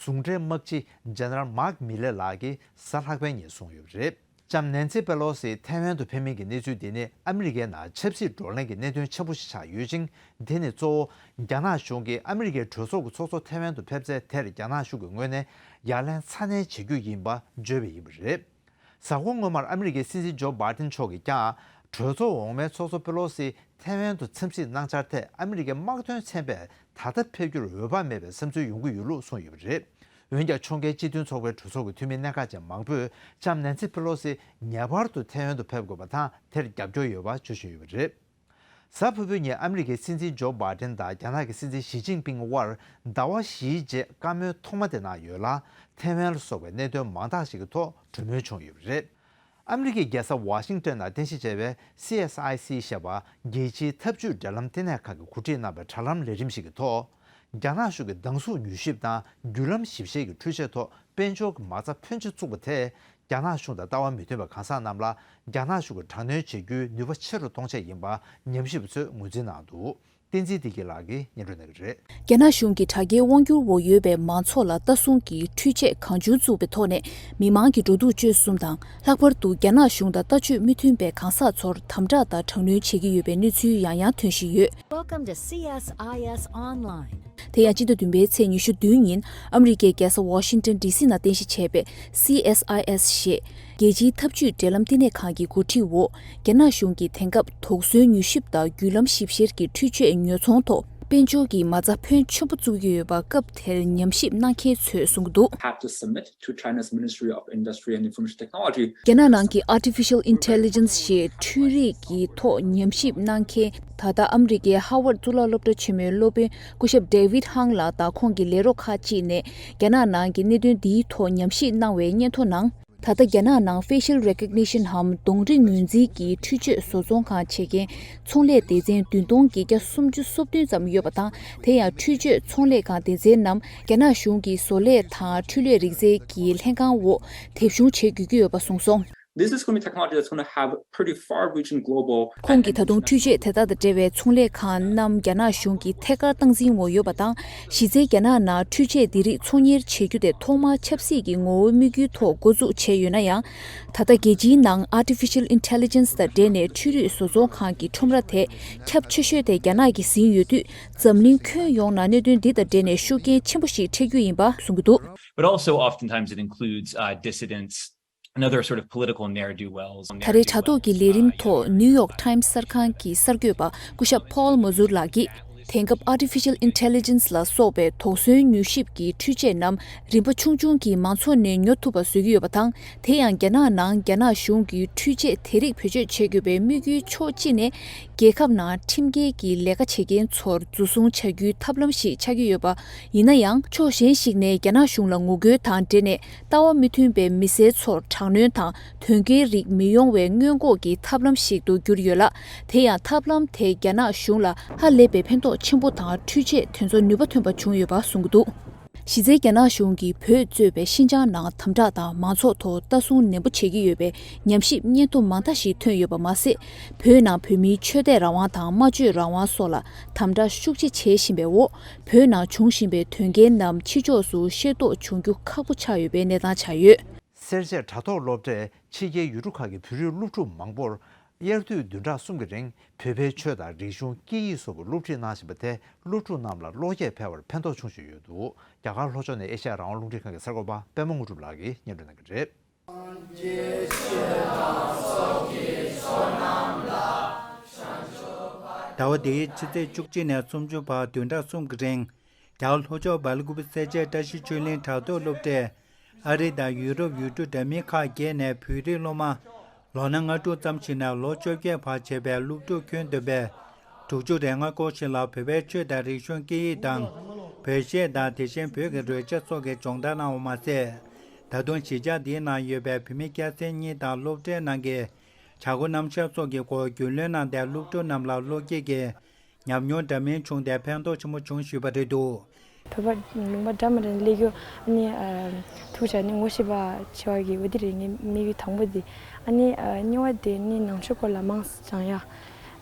ཟུང་འབྲེལ་དམག་སྤྱི་ཇེ་ནེ་རལ་མཱག་མི་ལེ་ལགས་ཀྱིས་གཟའ་ལྷག་པའི་ཉིན་གསུངས་ཡོད་པ་རེད། ལྕམ་ནན་སི་པེ་ལོ་སི་ཐའེ་ཝན་དུ་ཕེབས་མིན་གྱི་གནས་ཚུལ་འདི་ནི་ཨ་མི་རི་ཀའི་ནང་ཆབ་སྲིད་བགྲོ་གླེང་གི་གནད་དོན་ཆེན་པོ་ཞིག་ཆགས་ཡོད་ཅིང་། དེ་ནི་གཙོ་བོ་རྒྱ་ནག་གཞུང་གིས་ཨ་མི་རི་ཀའི་གྲོས་ཚོགས་ཀྱི་ཚོགས་གཙོ་ཐའེ་ཝན་དུ་ཕེབས་ཚེ། དེར་རྒྱ་ནག་གཞུང་གི་ངོས་ནས་ཡ་ལན་ཚ་ནན་བྱེད་རྒྱུ་ཡིན་པ་བརྗོད་པ་ཡིན་པ་རེད། གཟའ་འཁོར་སྔོན་མར་ཨ་མི་རི་ཀའི་སྲིད་འཛིན་ཇོ་བྷའི་ཏིན་མཆོག་གིས་ཀྱང་གྲོས་ཚོགས་འོག་མའི་ཚོགས་གཙོ་པེ་ལོ་སི་ཐའེ་ཝན་དུ་འཚམས་གཟིགས་གནང་འཆར་ཐད། ཨ་མི་རི་ཀའི་དམག་དོན་ཚན་པས་ད་ལྟ་ཕེབས་རྒྱུར་འོས་འབབ་མེད་པའི་བསམ་ཚུལ་ཡོང་གི་ཡོད་ལུགས་གསུངས་ཡོད་པ་རེད། འོན་ཀྱང་། ཕྱོགས་འགལ་སྤྱི་མཐུན་ཚོགས་པའི་གྲོས་ཚོགས་ཀྱི་འཐུས་མི་གནད་འགག་ཅན་མང་པོས་ལྕམ་ནན་སི་པེ་ལོ་སི་ངེས་པར་དུ་ཐའེ་ཝན་དུ་ཕེབས་དགོས་པ་དང་། དེར་རྒྱབ་སྐྱོར་ཡོད་པ་བརྗོད་བཞིན་ཡོད་པ་རེད། གཟའ་ཕུར་བུའི་ཉིན་ཨ་མི་རི་ཀའི་སྲིད་འཛིན་ཇོ་བྷའི་ཏིན་དང་རྒྱ་ནག་གི་སྲིད་འཛིན་ཞི་ཅིན་ཕིང་དབར་ཟླ་བ་བཞིའི་རྗེས་བཀའ་མོལ་ཐོག་མ་དེ་གནང་ཡོད་ལ། ཐའེ་ཝན་ལ་སོགས་པའི་གནད་དོན་མང་དག་ཞིག་གི་ཐོག་གྲོས་མོལ་བྱུང་ཡོད་པ་རེད། ཨ་མི་རི་ཀའི་རྒྱལ་ས་ཝ་ཤིང་ཏོན་ནང་རྟེན་གཞི་བྱས་པའི་སི་ཨེས་ཨའི་སི་ཞེས་པ་རྒྱལ་སྤྱིའི་འཐབ་ཇུས་འབྲེལ་ལམ་ལྟེ་གནས་ཁང་གིས་གོ་སྒྲིག་གནང་བའི་དྲ་ལམ་ལས་རིམ་ཞིག་གི་ཐོག་རྒྱ་ནག་གཞུང་གི་སྡང་ཟུག་མྱུལ་ཞིབ་དང་བརྒྱུད་ལམ་ཞིབ་བཤེར་གྱི་འཕྲུལ་ཆས་ཐོག་དཔལ་འབྱོར་གྱི་མ་རྩ་ཕོན་ཆེ་བཙུགས་པ་དེས་རྒྱ་ནག་གཞུང་དང་ལྟ་བ་མི་མཐུན་པའི་གང་ཟག་རྣམས་ལ་རྒྱ་ནག་གཞུང་གིས་དྲག་གནོན་བྱེད་རྒྱུའི་ནུས་པ་ཆེ་རུ་གཏོང་ཆེད་ཡིན་པ་ཉམས་ཞིབ་པ་ཚོས་ངོས་འཛིན་གནང་འདུག་བསྟན་འཛིན་བདེ་སྐྱིད་ལགས་ཀྱིས་སྙན་སྒྲོན་གནང་གི་རེད། རྒྱ་ནག་གཞུང་གིས་དྲ་རྒྱའི་དབང་སྒྱུར་འོག་ཡོད་པའི་མང་ཚོགས་ལ་ལྟ་སྲུང་གི་འཕྲུལ་ཆས་གང་བྱུང་བཙུགས་པའི་ཐོག་ནས་མི་མང་གི་འགྲོ་འདུག་སྤྱོད་གསུམ་དང་། ལྷག་པར་དུ་རྒྱ་ནག་གཞུང་དང་ལྟ་སྤྱོད་མི་མཐུན་པའི་གང་ཟག་ཚོར་དམ་དྲག་དང་དྲག་གནོན་བྱེད་ཀྱི་ཡོད་པའི་གནས་ཚུལ་ཡང་ཡང་ཐོན་བཞིན་ཡོད། Welcome to C S I S Online. དེ་ཡང་སྤྱི་ཟླ་བདུན་པའི་ཚེས་ཉི་ཤུ་བདུན་ཉིན་ཨ་མི་རི་ཀའི་རྒྱལ་ས་ཝ་ཤིང་ཏོན་ཌི་སི་ནང་རྟེན་གཞི་བྱས་པའི་སི་ཨེས་ཨའི་ཨེས་ཞེས་རྒྱལ་སྤྱིའི་འཐབ་ཇུས་འབྲེལ་ལམ་བསྟི་གནས་ཁང་གི་འགོ་ཁྲིད་འོག་རྒྱ་ནག་གཞུང་གིས་དེང་སྐབས་དོགས་ཟོན་མྱུལ་ཞིབ་དང་བརྒྱུད་ལམ་ཞིབ་བཤེར་གྱི་འཕྲུལ་ཆས་ཉོ་ཚོང་ཐོག་དཔལ་འབྱོར་གྱི་མ་རྩ་ཕོན་ཆེན་པོ་བཙུགས་ཀྱི་ཡོད་པ་སྐབས་དེར་ཉམས་ཞིབ་གནང་མཁན་ཚོས་གསུང་གི་འདུག། Have to submit to China's Ministry of Industry and Information Technology. རྒྱ་ནག་ནང་གི་Artificial Intelligence ཞེས་འཕྲུལ་རིག་གི་ཐོག་ཉམས་ཞིབ་གནང་མཁན། ད་ལྟ་ཨ་མི་རི་ཀའི་ཧ་ཝར་གཙུག་ལག་སློབ་གྲྭ་ཆེན་མོའི་སློབ་དཔོན་སྐུ་ཞབས་David Hung ལགས་དང་ཁོང་གི་ལས་རོགས་ཁག་ཅིག་ནས་རྒྱ་ནག་ནང་གི་གནད་དོན་འདིའི་ཐོག་ཉམས་ཞིབ་གནང་བའི་སྙན་ཐོ་ནང་། ད་ལྟ་རྒྱ་ནག་ནང་Facial Recognition འམ་གདོང་རིས་ངོས་འཛིན་གྱི་འཕྲུལ་ཆས་བཟོ་ཚོང་ཁང་བྱེད་མཁན་ཚོང་ལས་སྡེ་ཚན་བདུན་སྟོང་བརྒྱད་བརྒྱ་སུམ་ཅུ་སོ་བདུན་ཙམ་ཡོད་པ་དང་། དེ་ཡང་འཕྲུལ་ཆས་ཚོང་ལས་ཁང་སྡེ་ཚན་རྣམས་རྒྱ་ནག་གཞུང་གི་བཟོ་ལས་དང་འཕྲུལ་ལས་རིག་རྩལ་གྱི་ལྷན་ཁང་འོག་དེབ་གཞུང་བྱེད་དགོས་ཀྱི་ཡོད་པ་གསུངས་སོང་། This is going to be technology that's going to have pretty far-reaching global ཁོང་གིས་ད་དུང་འཕྲུལ་ཆས་དེ་དག་དང་འབྲེལ་བའི་ཚོང་ལས་ཁང་རྣམས་རྒྱ་ནག་གཞུང་གིས་ཐད་ཀར་སྟངས་འཛིན་འོག་ཡོད་པ་དང་། གཞི་རྩའི་རྒྱ་ནག་ནང་འཕྲུལ་ཆས་འདི་རིགས་ཚོང་གཉེར་བྱེད་རྒྱུ་དེ་ཐོག་མར་ཆབ་སྲིད་ཀྱི་ངོ་བོ་དམིགས་ཡུལ་ཐོག་འགོ་འཛུགས་བྱས་ཡོད་ན་ཡང་། ད་ལྟ་རྒྱལ་སྤྱིའི་ནང་Artificial Intelligence དང་འབྲེལ་ནས་འཕྲུལ་རིག་བཟོ་ཚོང་ཁང་གི་ཁྲོམ་ར་དེ་ཁྱབ་ཆེ་ཤོས་དེ་རྒྱ་ནག་གིས་ཟིན་ཡོད་དུས། འཛམ་གླིང་ཁྱོན་ཡོངས་ནང་གནད་དོན་འདི་དང་འབྲེལ་ནས་ཤུགས་རྐྱེན་ཆེན་པོ་ཞིག་འཕྲད་རྒྱུ་ཡིན་པ་གསུང་གི་འདུག། But also oftentimes it includes, uh, dissidents and other sort of political ne'er-do-wells. ད་རེས་དྲ་ཐོག་གི་ལས་རིམ་ཐོག་New York Times གསར་ཁང་གི་གསར་འགོད་པ་སྐུ་ཞབས་Paul Mazur ལགས་ཀྱིས། དེང་སྐབས་Artificial Intelligence ལ་སོགས་པའི་དོགས་ཟོན་མྱུལ་ཞིབ་ཀྱི་འཕྲུལ་ཆས་རྣམས་རིན་པ་ཆུང་ཆུང་གིས་མང་ཚོགས་ནས་ཉོ་ཐུབ་པ་བཟོ་གི་ཡོད་པ་དང་། དེ་ཡང་རྒྱ་ནག་ནང་རྒྱ་ནག་གཞུང་གིས་འཕྲུལ་ཆས་དེ་རིགས་བེད་སྤྱོད་བྱེད་དགོས་པའི་དམིགས་ཡུལ་ཕྱོགས་གཅིག་ནས། རྒྱལ་ཁབ་ནང་ཁྲིམས་འགལ་གྱི་ལས་ཀ་བྱེད་མཁན་ཚོར་འཛུལ་བཟུང་བྱ་རྒྱུའི་ཐབས་ལམ་ཞིག་ཆགས་ཀྱི་ཡོད་པ་ཡིན་ན་ཡང་། ཕྱོགས་གཞན་ཞིག་ནས་རྒྱ་ནག་གཞུང་ལ་ངོ་རྒོལ་དང་འབྲེལ་ནས་ལྟ་བ་མི་མཐུན་པའི་མི་སེར་ཚོར་དྲག་གནོན་དང་དོལ་རྒྱལ་རིགས་མི་ཡོང་བའི་སྔོན་འགོག་གི་ཐབས་ལམ་ཞིག་ཏུ་གྱུར་ཡོད་ལ། དེ་ཡང་ཐབས་ལམ་དེ་རྒྱ་ནག་གཞུང་ལ་ཧ་ལས་པའི་ཕན་ཐོགས་ཆེན་པོ་དང་འཕྲུལ་ཆས་དེ་ཚོ་ནུས་པ་ཐོན་པ་བྱུང་ཡོད་པ་གསུང་གི་འདུག། གཞི་རྩའི་རྒྱ་ནག་གཞུང་གིས་བོད་གཙོས་པའི་ཤིན་ཅང་ནང་དམ་དྲག་དང་མང་ཚོགས་ཐོག་ལྟ་སྲུང་ནན་པོ་བྱེད་ཀྱི་ཡོད་པའི་ཉམས་ཞིབ་སྙན་ཐོ་མང་དག་ཞིག་ཐོན་ཡོད་པ་མ་ཟད། བོད་ནང་བོད་མིའི་ཆོས་དད་རང་དབང་དང་སྨྲ་བརྗོད་རང་དབང་སོགས་ལ་དམ་དྲག་ཤུགས་ཆེ་བྱེད་བཞིན་པའི་འོག། བོད་ནང་འབྱུང་བཞིན་པའི་དོན་རྐྱེན་རྣམས་ཕྱི་ཕྱོགས་སུ་ཤེས་རྟོགས་བྱུང་རྒྱུ་ཁག་པོ་ཆགས་ཡོད་པའི་གནས་སྟངས་ཆགས་ཡོད། སེར་བྱེས་དྲ་ཐོག་སློབ་གྲྭས་ཕྱི་རྒྱལ་ཡུལ་གྲུ་ཁག་གི་བོད་རིགས་སློབ་ཕྲུག་མང་པོར་དབྱར་དུས་བདུན་ཕྲག་གསུམ་གྱི་རིང་བོད་པའི་ཆོས་དང་རིག་གཞུང་། སྐད་ཡིག་སོགས་ཀྱི་སློབ་ཁྲིད་གནང་བཞིན་པ་དེ་སློབ་ཕྲུག་རྣམས་ལ་བློ་སྐྱེད་འཕེལ་བར་ཕན་ཐོགས་ཆུང་ཞིག་ཡོད་འདུག། རྒྱ་གར་ལྷོ་ཕྱོགས་ནས་ཨེ་ཤ་ཡ་རང་དབང་རླུང་འཕྲིན་ཁང་གི་གསར་འགོད་པ་པད་མ་དངོས་གྲུབ་ལགས་ཀྱིས་སྙན་སྒྲོན་གནང་གི་རེད། ཟླ་བ་འདིའི་ཕྱི་ཚེས་བཅུ་གཅིག་ནས་སུམ་ཅུ་བར་བདུན་ཕྲག་གསུམ་གྱི་རིང་། རྒྱ་གར་ལྷོ་ཕྱོགས་སྦེལ་ཀོབ་སེར་བྱེས་བཀྲ་ཤིས་ཆོས་གླིང་དྲ་ཐོག་སློབ་གྲྭས། ཨ་རི་དང་ཡུ་རོབ་ཡུལ་གྲུ་འདྲ་མིན་ཁག་བརྒྱད་ནས་བོད་རིགས་སློབ་མ་ལོ་ན་ལྔ་དྲུག་ཙམ་ཞིག་ནས་ལོ་བཅོ་བརྒྱད་བར་བྱས་པའི་སློབ་ཕྲུག་ཁྱོན་བསྡོམས་པས་དྲུག་ཅུ་རེ་ལྔ་སྐོར་ཞིག་ལ་བོད་པའི་ཆོས་དང་རིག་གཞུང་། སྐད་ཡིག་དང་། བོད་གཞས་དང་། དེ་བཞིན་བོད་ཀྱི་རོལ་ཆ་སོགས་ཀྱི་སྦྱོང་བརྡར་གནང་བ་མ་ཟད། ད་དུང་གཞིས་ཆགས་འདིའི་ནང་ཡོད་པའི་བོད་མི་སྐྱ་སེར་གཉིས་དང་སློབ་གྲྭའི་ནང་གི་བྱ་སྒོ་རྣམ་གཞག་སོགས་ཀྱི་སྐོར་རྒྱུས་ལོན་གནང་སྟེ། སློབ་ཕྲུག་རྣམས་ལ་བློ་སྐྱེད་ཀྱི་ཉམས་མྱོང་འདྲ་མིན་བྱུང་སྟེ་ཕན་ཐོགས་ཆེན་པོ་བྱུང་ཞུས་པ་རེད་འདུག། བོད་པ་ལུང་པ་འདྲ་མི་འདྲ་ནས་སླེབས་རྒྱུ། ཨ་ནི་ཨ་ཐུགས་རྗེ་ཆེ། ཨ་ནི་ངོ་ཤེས་པ་བྱེད་པ་གི་འོ་དེ་རེད། ངའི་དམིགས་ཡུལ་དང་པོ་དེ། ཨ་ནི་ཨ་གཉིས་པ་དེ་ནི་ནང་ཆོས་སྐོར་ལ་མང་ཙམ་སྦྱང་ཡ།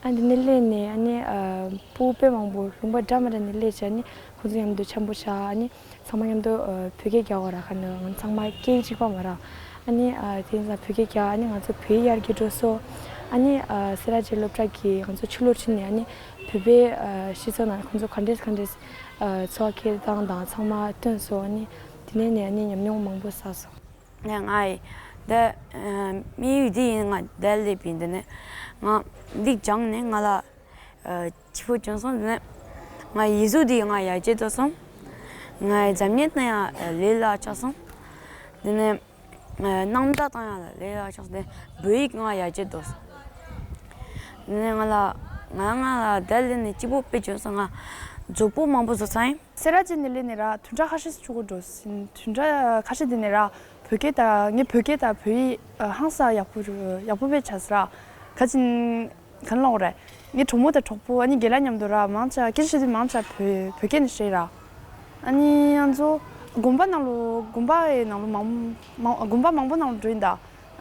ཨ་ནི་དེ་ནས་སླེབས་ནས་ཨ་ནི་ཨ་སྤུ་གུ་དཔེ་མང་པོ་ལུང་པ་འདྲ་མི་འདྲ་ནས་སླེབས་བྱས། ཨ་ནི་ཁོང་ཚོ་མཉམ་དུ་འཆམ་པོ་བྱས། ཨ་ནི་ཚང་མ་མཉམ་དུ་ཨ་བོད་སྐད་རྒྱག་གོ་ར། ག་ནི་ང་ཚང་མ་སྐད་གཅིག་པ་མ་རེད། ཨ་ནི་ཨ་དེ་ཡིན་ཙང་བོད་སྐད་རྒྱག་ཨ་ནི་ང་ཚོ་བོད་ཡིག་ཡར་རྒྱས་འགྲོ་སོང་། ཨ་ནི་ཨ་སེ་ར་བྱེས་སློབ་གྲྭ་གི་ང་ཚོ་ཕྱི་ལོགས་ཁྲིད་ནས། ཨ་ནི་བོད་པའི་ཨ་སྤྱི་ཚོགས་ནང་ཁོང་ཚོ་ག་འདྲས་ག་འདྲས་ཨ་འཚོ་བ་སྐྱེལ་སྟངས་དང་ཚང་མ་སྟོན་སོང་། ཨ་ནི་དེ་ནས་ནས་ཨ་ནི་ཉམས་མྱོང་མང་པོ་བསགས་སོང་། ནས་ང་ཡི་འདི་ཨ་དམིགས་ཡུལ་འདི་ཡིན། ང་འདིར་སླེབས་པའི་འདི་ནས་ང་འདི་སྦྱངས་ནས་ང་ལ་ཨ་སྐྱིད་པོ་བྱུང་སོང་། འདི་ནས་ང་ཡིག་གཟུགས་འདི་ང་ཡར་རྒྱས་འགྲོ་སོང་། ང་འཛམ་གླིང་ན་ཡང་ཨ་ལས་སླ་ཆགས་སོང་། འདི་ནས་ཨ་རྣམ་ཐར་བཏང་ཡག་ལ་ལས་སླ་ཆགས་སོང་། འདི་བོད་ཡིག་ང་ཡར་རྒྱས་འགྲོ་སོང་། འདི་ནས་ང་ལ་ང་ང་ལ་འདིར་སླེབས་ནས་སྐྱིད་པོ་དཔེ་བྱུང་སོང་། ང་མཛུབ་གུ་མང་པོ་བཟོ་ཚར་ཡིན། སེ་ར་བྱེས་ནས་སླེབས་ནས་ར་བདུན་ཕྲག་ཁ་ཤས་ཤིག་འགྲོ་འགྲོ་ཟིན། བདུན་ཕྲག་ཁ་ཤས་འདི་ནས་ར་བོད་སྐད་དང་། ངའི་བོད་སྐད་དང་བོད་ཡིག་ཨ་ཧང་སང་ཡག་པོ་རུ་ཡག་པོ་དཔེ་ཆགས་སོང་ར། ག་ཅིན་ག་ལབ་དགོས་རེད། ངའི་གྲོགས་མོ་དང་གྲོགས་པོ། ཨ་ནི་རྒན་ལགས་མཉམ་དུ་ར་མང་ཆེ་སྐད་ཆ་བཤད་དུས་མང་ཆེ་བོད་བོད་སྐད་ནས་བཤད་ར། ཨ་ནི་ང་ཚོ་དགོན་པ་ནང་ལོ་དགོན་པའི་ནང་ལོ་མང་མང་དགོན་པ་མང་པོ་ནང་ལོ་འགྲོ་ཡིན་ད།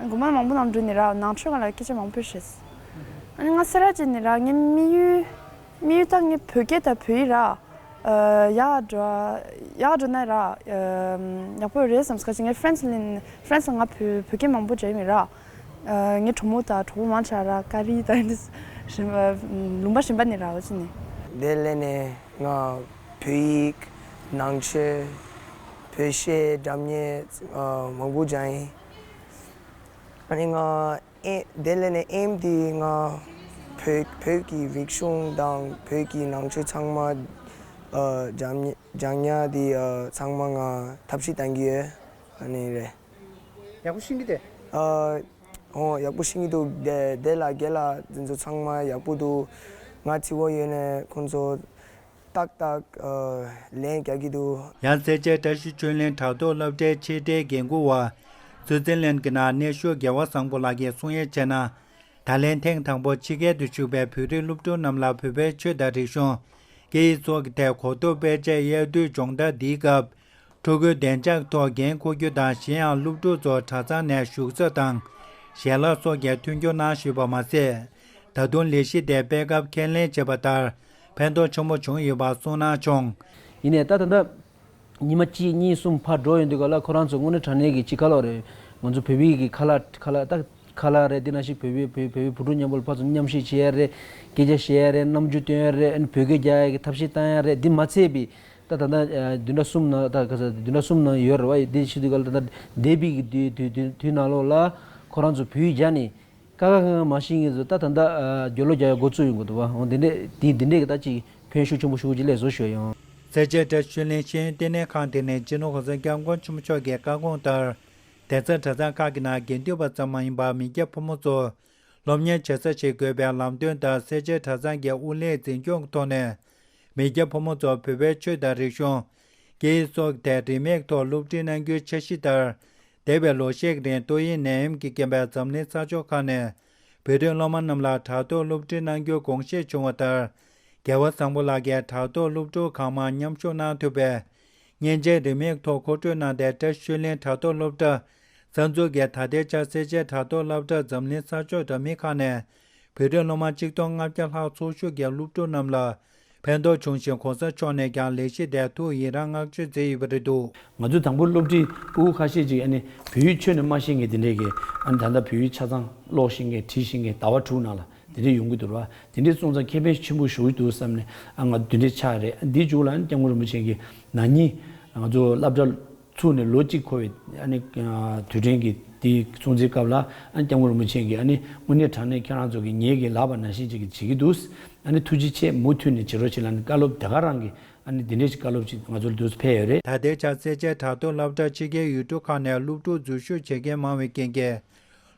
དགོན་པ་མང་པོ་ནང་ལོ་འགྲོ་ནས་ར་ནང་ཆོས་སྒང་ལ་སྐད་ཆ་མང་པོ་བཤད། ཨ་ནི་ང་སེ་ར་བྱེས་ནས་ར་ངའི་དམིགས་ཡུལ། དམིགས་ཡུལ་ད་ངས་བོད་སྐད་དང་བོད་ཡིག་ར། ཨ། ཡག་འགྲོ། ཡག་འགྲོ་ན་ར། ཨ། ཡག་པོ་རེད་བསམ། སྐད་ཆ་ངས་ཧྥ་རན་སི་ལ་ཧྥ་རན་སི་ལ་ང་བོད་བོད་སྐད་མང་པོ་བརྗེད་མེད་ར། ཨ། ངའི་གྲོགས་མོ་དང་གྲོགས་པོ་མང་ཆེ་ར་ཀ་རི་དང་གཞན་པ་ལུང་པ་གཞན་པ་ནས་ར་འོ་ཅི་ནས། དེ་ལས་ནས་ང་བོད་ཡིག་ནང་ཆོས་བོད་གཞས་སྒྲ་སྙན་མང་པོ་སྦྱངས་ཡིན། ཨ་ནི་ང་ཨེ། དེ་ལས་ནས་ཨེམ་དེ་ང་བོད་བོད་ཀྱི་རིག་གཞུང་དང་བོད་ཀྱི་ནང་ཆོས་ཚང་མ་ཨ་སྦྱང་སྦྱང་ཡ་དེ་ཨ་ཚང་མ་ང་ཐབས་ཤེས་གཏང་གི་ཡོད། ཨ་ནི་རེད། ཡག་པོ་ཤེས་ཀྱི་རེད། ཨ། ཨོ། ཡག་པོ་ཤེས་ཀྱི་འདུག་དེ་དེ་ལ་རྒན་ལགས་དེ་ཚོ་ཚང་མ་ཡག་པོ་འདུག་ང་དྲི་བ་ཡོད་ན་ཁོང་ཚོ་ཏག་ཏག་ཨ་ལན་རྒྱག་གི་འདུག་ཡང་སེར་བྱེས་བཀྲ་ཤིས་ཆོས་གླིང་དྲ་ཐོག་སློབ་གྲྭའི་ཆེས་མཐོའི་འགན་འཁུར་བ་སུའུ་ཙེར་ལན་གྱི་ནང་གནས་བཞུགས་རྒྱལ་བ་བཟང་པོ་ལགས་ཀྱིས་གསུང་ཡས་བྱས་ན། ད་ལན་ཐེངས་དང་པོ་ཕྱི་རྒྱལ་དུ་བཞུགས་པའི་བོད་རིགས་སློབ་ཕྲུག་རྣམས་ལ་བོད་པའི་ཆོས་དང་རིག་གཞུང་། སྐད་ཡིག་སོགས་ཀྱི་ཐད་གོ་རྟོགས་སྤེལ་ཆེད་དབྱར་དུས་སྦྱོང་བརྡར་འདིའི་སྐབས། ཕྲུ་གུའི་བདེ་འཇགས་ཐོག་འགན་འཁུར་རྒྱུ་དང་གཞན་ཡང་སློབ་ཕྲུག་ཚོ་གྲྭ་ཚང་ནས་བཞུགས་ས་དང་ཞལ་ལག་སོགས་ཀྱི་མཐུན་འགྱུར་གནང་ཞུས་པ་མ་ཟད། ད་དུང་ལས་གཞི་དེ་སྤེལ་སྐབས་ཁས་ལེན་བྱས་པ་ལྟར་ཕན་ཐོགས་ཆེན་པོ་བྱུང་ཡོད་པ་གསུངས་གནང་བྱུང་། ཡིན་ནའི་ད་ད་ལྟ་ཉི་མ་གཅིག་གཉིས་གསུམ་ཕར་འགྲོ་ཡོང་དུས་ག་ལ་ཁོ་རང་ཚོ་དངོས་གནས་དྲང་གནས་ཀྱི་ཅིག་ཁ་ལོ་རེད། ང་ཚོ་བོད་པའི་གི་ཁ་ལག་ཁ་ལག་ད་ཁ་ལག་རེད། དེ་ནང་བཞིན་བོད་པའི་བོད་བོད་པའི་བུ་ཕྲུག་མཉམ་པོ་ཕར་ཚུར་མཉམ་ཞུགས་བྱེད་ཡ་རེད། སྐད་ཆ་བཤད་ཡ་རེད། རྣམ་འགྱུར་སྟོན་ཡ་རེད། ཨ་ནི་བོད་སྐད་རྒྱག་ཡ་གི་ཐབས་ཤེས་བཏང་ཡ་རེད། འདི་མ་ཚད་པའི་ད་ད་ལྟ་བདུན་ཕྲག་གསུམ་ནང་ད་ག་ས་བདུན་ཕྲག་གསུམ་ནང་ཡོད་རེད་བ། དེ་བྱེད་དུས་ག་ལ་ད་ལྟ་འདས་པའི་གི་དུས་དུས་དུས་དུས་ནང་ལོགས་ལ་ཁོ་རང་ཚོ་བོད་ཡིག་སྦྱངས་ནས་ཀ་ཁ་ག་ང་མ་ཤེས་མཁན་ཚོ་ད་ད་ལྟ་རྒྱབ་ལོག་རྒྱག་ཡ་འགོ་བཙུགས་ཡོང་གི་འདུག་བ། འོ་དེ་འདྲས་དེ་དེ་འདྲས་གི་ད་ཅིག་ཕན་ཤུགས་ཆེན་པོ་ཞུ་གི་ལས་བཟོ་ཞུ་ཡ་ཡོང་། སེར་བྱེས་བཀྲ་ཤིས་ཆོས་གླིང་ཤེས་ཡོན་ལྟེ་གནས་ཁང་དེ་ནས་སྤྱི་ནོར་གོང་ས་སྐྱབས་མགོན་ཆེན་པོ་མཆོག་གི་བཀའ་དགོངས་ལྟར། གདན་ས་གྲྭ་ཚང་ཁག་གི་ནང་དགེ་འདུན་པ་ཙམ་མ་ཡིན་པར་མི་སྐྱ་ཕོ་མོ་ཚོ་སློབ་གཉེར་བྱེད་ས་ཞིག་དགོས་པའི་ལམ་སྟོན་དང་སེར་བྱེས་གྲྭ་ཚང་གི་དབུ་ལྷན་འཛིན་སྐྱོང་གི་ཐོག་ནས། མི་སྐྱ་ཕོ་མོ་ཚོ་བོད་པའི་ཆོས་དང་རིག་གཞུང་། སྐད་ཡིག་སོགས་ཀྱི་ཐད་རིན་མེད་ཐོག་སློབ་ཁྲིད་གནང་རྒྱུའི་འཆར་གཞི་ལྟར། འདས་པའི་ལོ་ཤས་ཀྱི་རིང་ཏོག་དབྱིབས་ནད་ཡམས་ཀྱི་རྐྱེན་པས་འཛམ་གླིང་ས་ཕྱོགས་ཁག་ནས་བོད་རིགས་སློབ་མ་རྣམས་ལ་དྲ་ཐོག་སློབ་ཁྲིད་གནང་རྒྱུའི་དགོངས་བཞེས་བྱུང་བ་ལྟར། རྒྱལ་བ་བཟང་པོ་ལགས་ཀྱིས་དྲ་ཐོག་སློབ་ཕྲུག་གང་མང་མཉམ་ཞུགས་གནང་ཐུབ་པའི་མཉེན་ཆས་རིན་མེད་ཐོག་མཁོ་སྤྲོད་གནང་སྟེ། བཀྲ་ཤིས་ཆོས་གླིང་དྲ་ཐོག་སློབ་གྲྭ་གསར་འཛུགས་ཀྱིས་ད་ལྟའི་ཆར་སེར་བྱེས་དྲ་ཐོག་སློབ་གྲྭ་འཛམ་གླིང་ས་ཕྱོགས་འདྲ་མིན་ཁག་ནས་བོད་རིགས་སློབ་མ་གཅིག་སྟོང་ལྔ་བརྒྱ་ལྷག་ཚོགས་ཞུགས་ཀྱིས་སློབ་ཕྲུག་རྣམས་ལ་ཕན་ཐོགས་བྱུང་ཞིང་། གོང་ས་མཆོག་ནས་ཀྱང་ལས་གཞི་དེར་ཐུགས་ཡི་རངས་བསྔགས་བརྗོད་མཛད་ཡོད་པ་རེད་འདུག་ང་ཚོ་དང་པོ་སློབ་ཁྲིད་ཕྲུ་གུ་ཁ་ཤས་ཅིག་ཨ་ནི་བོད་ཡིག་ཁྱོན་ནས་མ་ཤེས་མཁན་དེ་འདྲས་ཀྱིས་ཨ་ནི་ད་ལྟ་བོད་ཡིག་ཆ་ཚང་ཀློག་ཤེས་མཁན་བྲིས་ཤེས་མཁན་ཟླ་བ་དྲུག་ནང་ལ་དེ་འདྲས་ཡོང་གི་འདུག་ར། དེ་འདྲས་སོང་ཙང་ཁེ་ཕན་ཆེན་པོ་ཞེ་པོ་འདུག་བསམ་ནས་ཨ་ང་དེ་འདྲས་ཆགས་རེད། འདིའི་མཇུག་ལ་ཨ་ནི་སྐྱབས་མགོན་རིན་པོ་ཆེ་གིས་ན་ནིང་ང་ཚོ་སློབ་གྲྭ་ཚུགས་ནས་ལོ་གཅིག་འཁོར་བའི་ཨ་ནི་དུས་དྲན་གྱི་དེའི་སྲུང་བརྩིའི་སྐབས་ལ་ཨ་ནི་སྐྱབས་མགོན་རིན་པོ་ཆེ་གིས་ཨ་ནི་དངོས་གནས་དྲང་གནས་ཁྱེད་རང་ཚོ་གིས་ངེད་ཀྱི་ལབ་པ་ནང་བཞིན་ཅིག་གིས་བྱེད་ཀྱི་འདུག་ཨ་ནི་ཐུགས་རྗེ་ཆེ། མུ་མཐུད་ནས་བྱེད་རོགས་བྱེད་ལབ་ནས་བཀའ་སློབ་དེ་ག་རང་གི་ཨ་ནི་འདི་འདྲས་ཀྱི་བཀའ་སློབ་ཅིག་ང་ཚོར་འདུག་སེ་ཕེབས་ཡོད་རེད། ད་ལྟའི་ཆར་སེར་བྱེས་དྲ་ཐོག་སློབ་གྲྭ་ཕྱི་རྒྱལ་ཡུལ་གྲུ་ཁག་ནས་སློབ་ཕྲུག་འཛུལ་ཞུགས་བྱེད་མཁན་མང་བའི་རྐྱེན་གྱིས།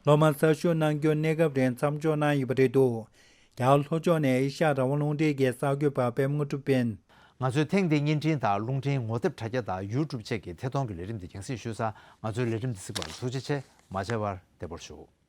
སློབ་མ་གསར་ཞུགས་གནང་རྒྱུ་གནས་སྐབས་རིང་མཚམས་འཇོག་གནང་ཡོད་པ་རེད་འདུག་རྒྱ་གར་ལྷོ་ཕྱོགས་ནས་ཨེ་ཤ་ཡ་རང་དབང་རླུང་འཕྲིན་གྱི་གསར་འགོད་པ་པད་མ་དངོས་གྲུབ་ཡིན། ང་ཚོས་ཐེངས་འདིའི་བརྙན་འཕྲིན་དང་རླུང་འཕྲིན་ངོ་དེབ་དྲ་རྒྱ་དང་ཡུ་ཊུབ་བཅས་ཀྱི་ཐད་གཏོང་གི་ལས་རིམ་འདི་རྒྱང་སྲིང་ཞུས་ཚར། ང་ཚོའི་ལས་རིམ་འདི་གཟིགས་པར་ཐུགས་རྗེ་ཆེ། མ་མཇལ་བར་བདེ་པོར་བཞུགས།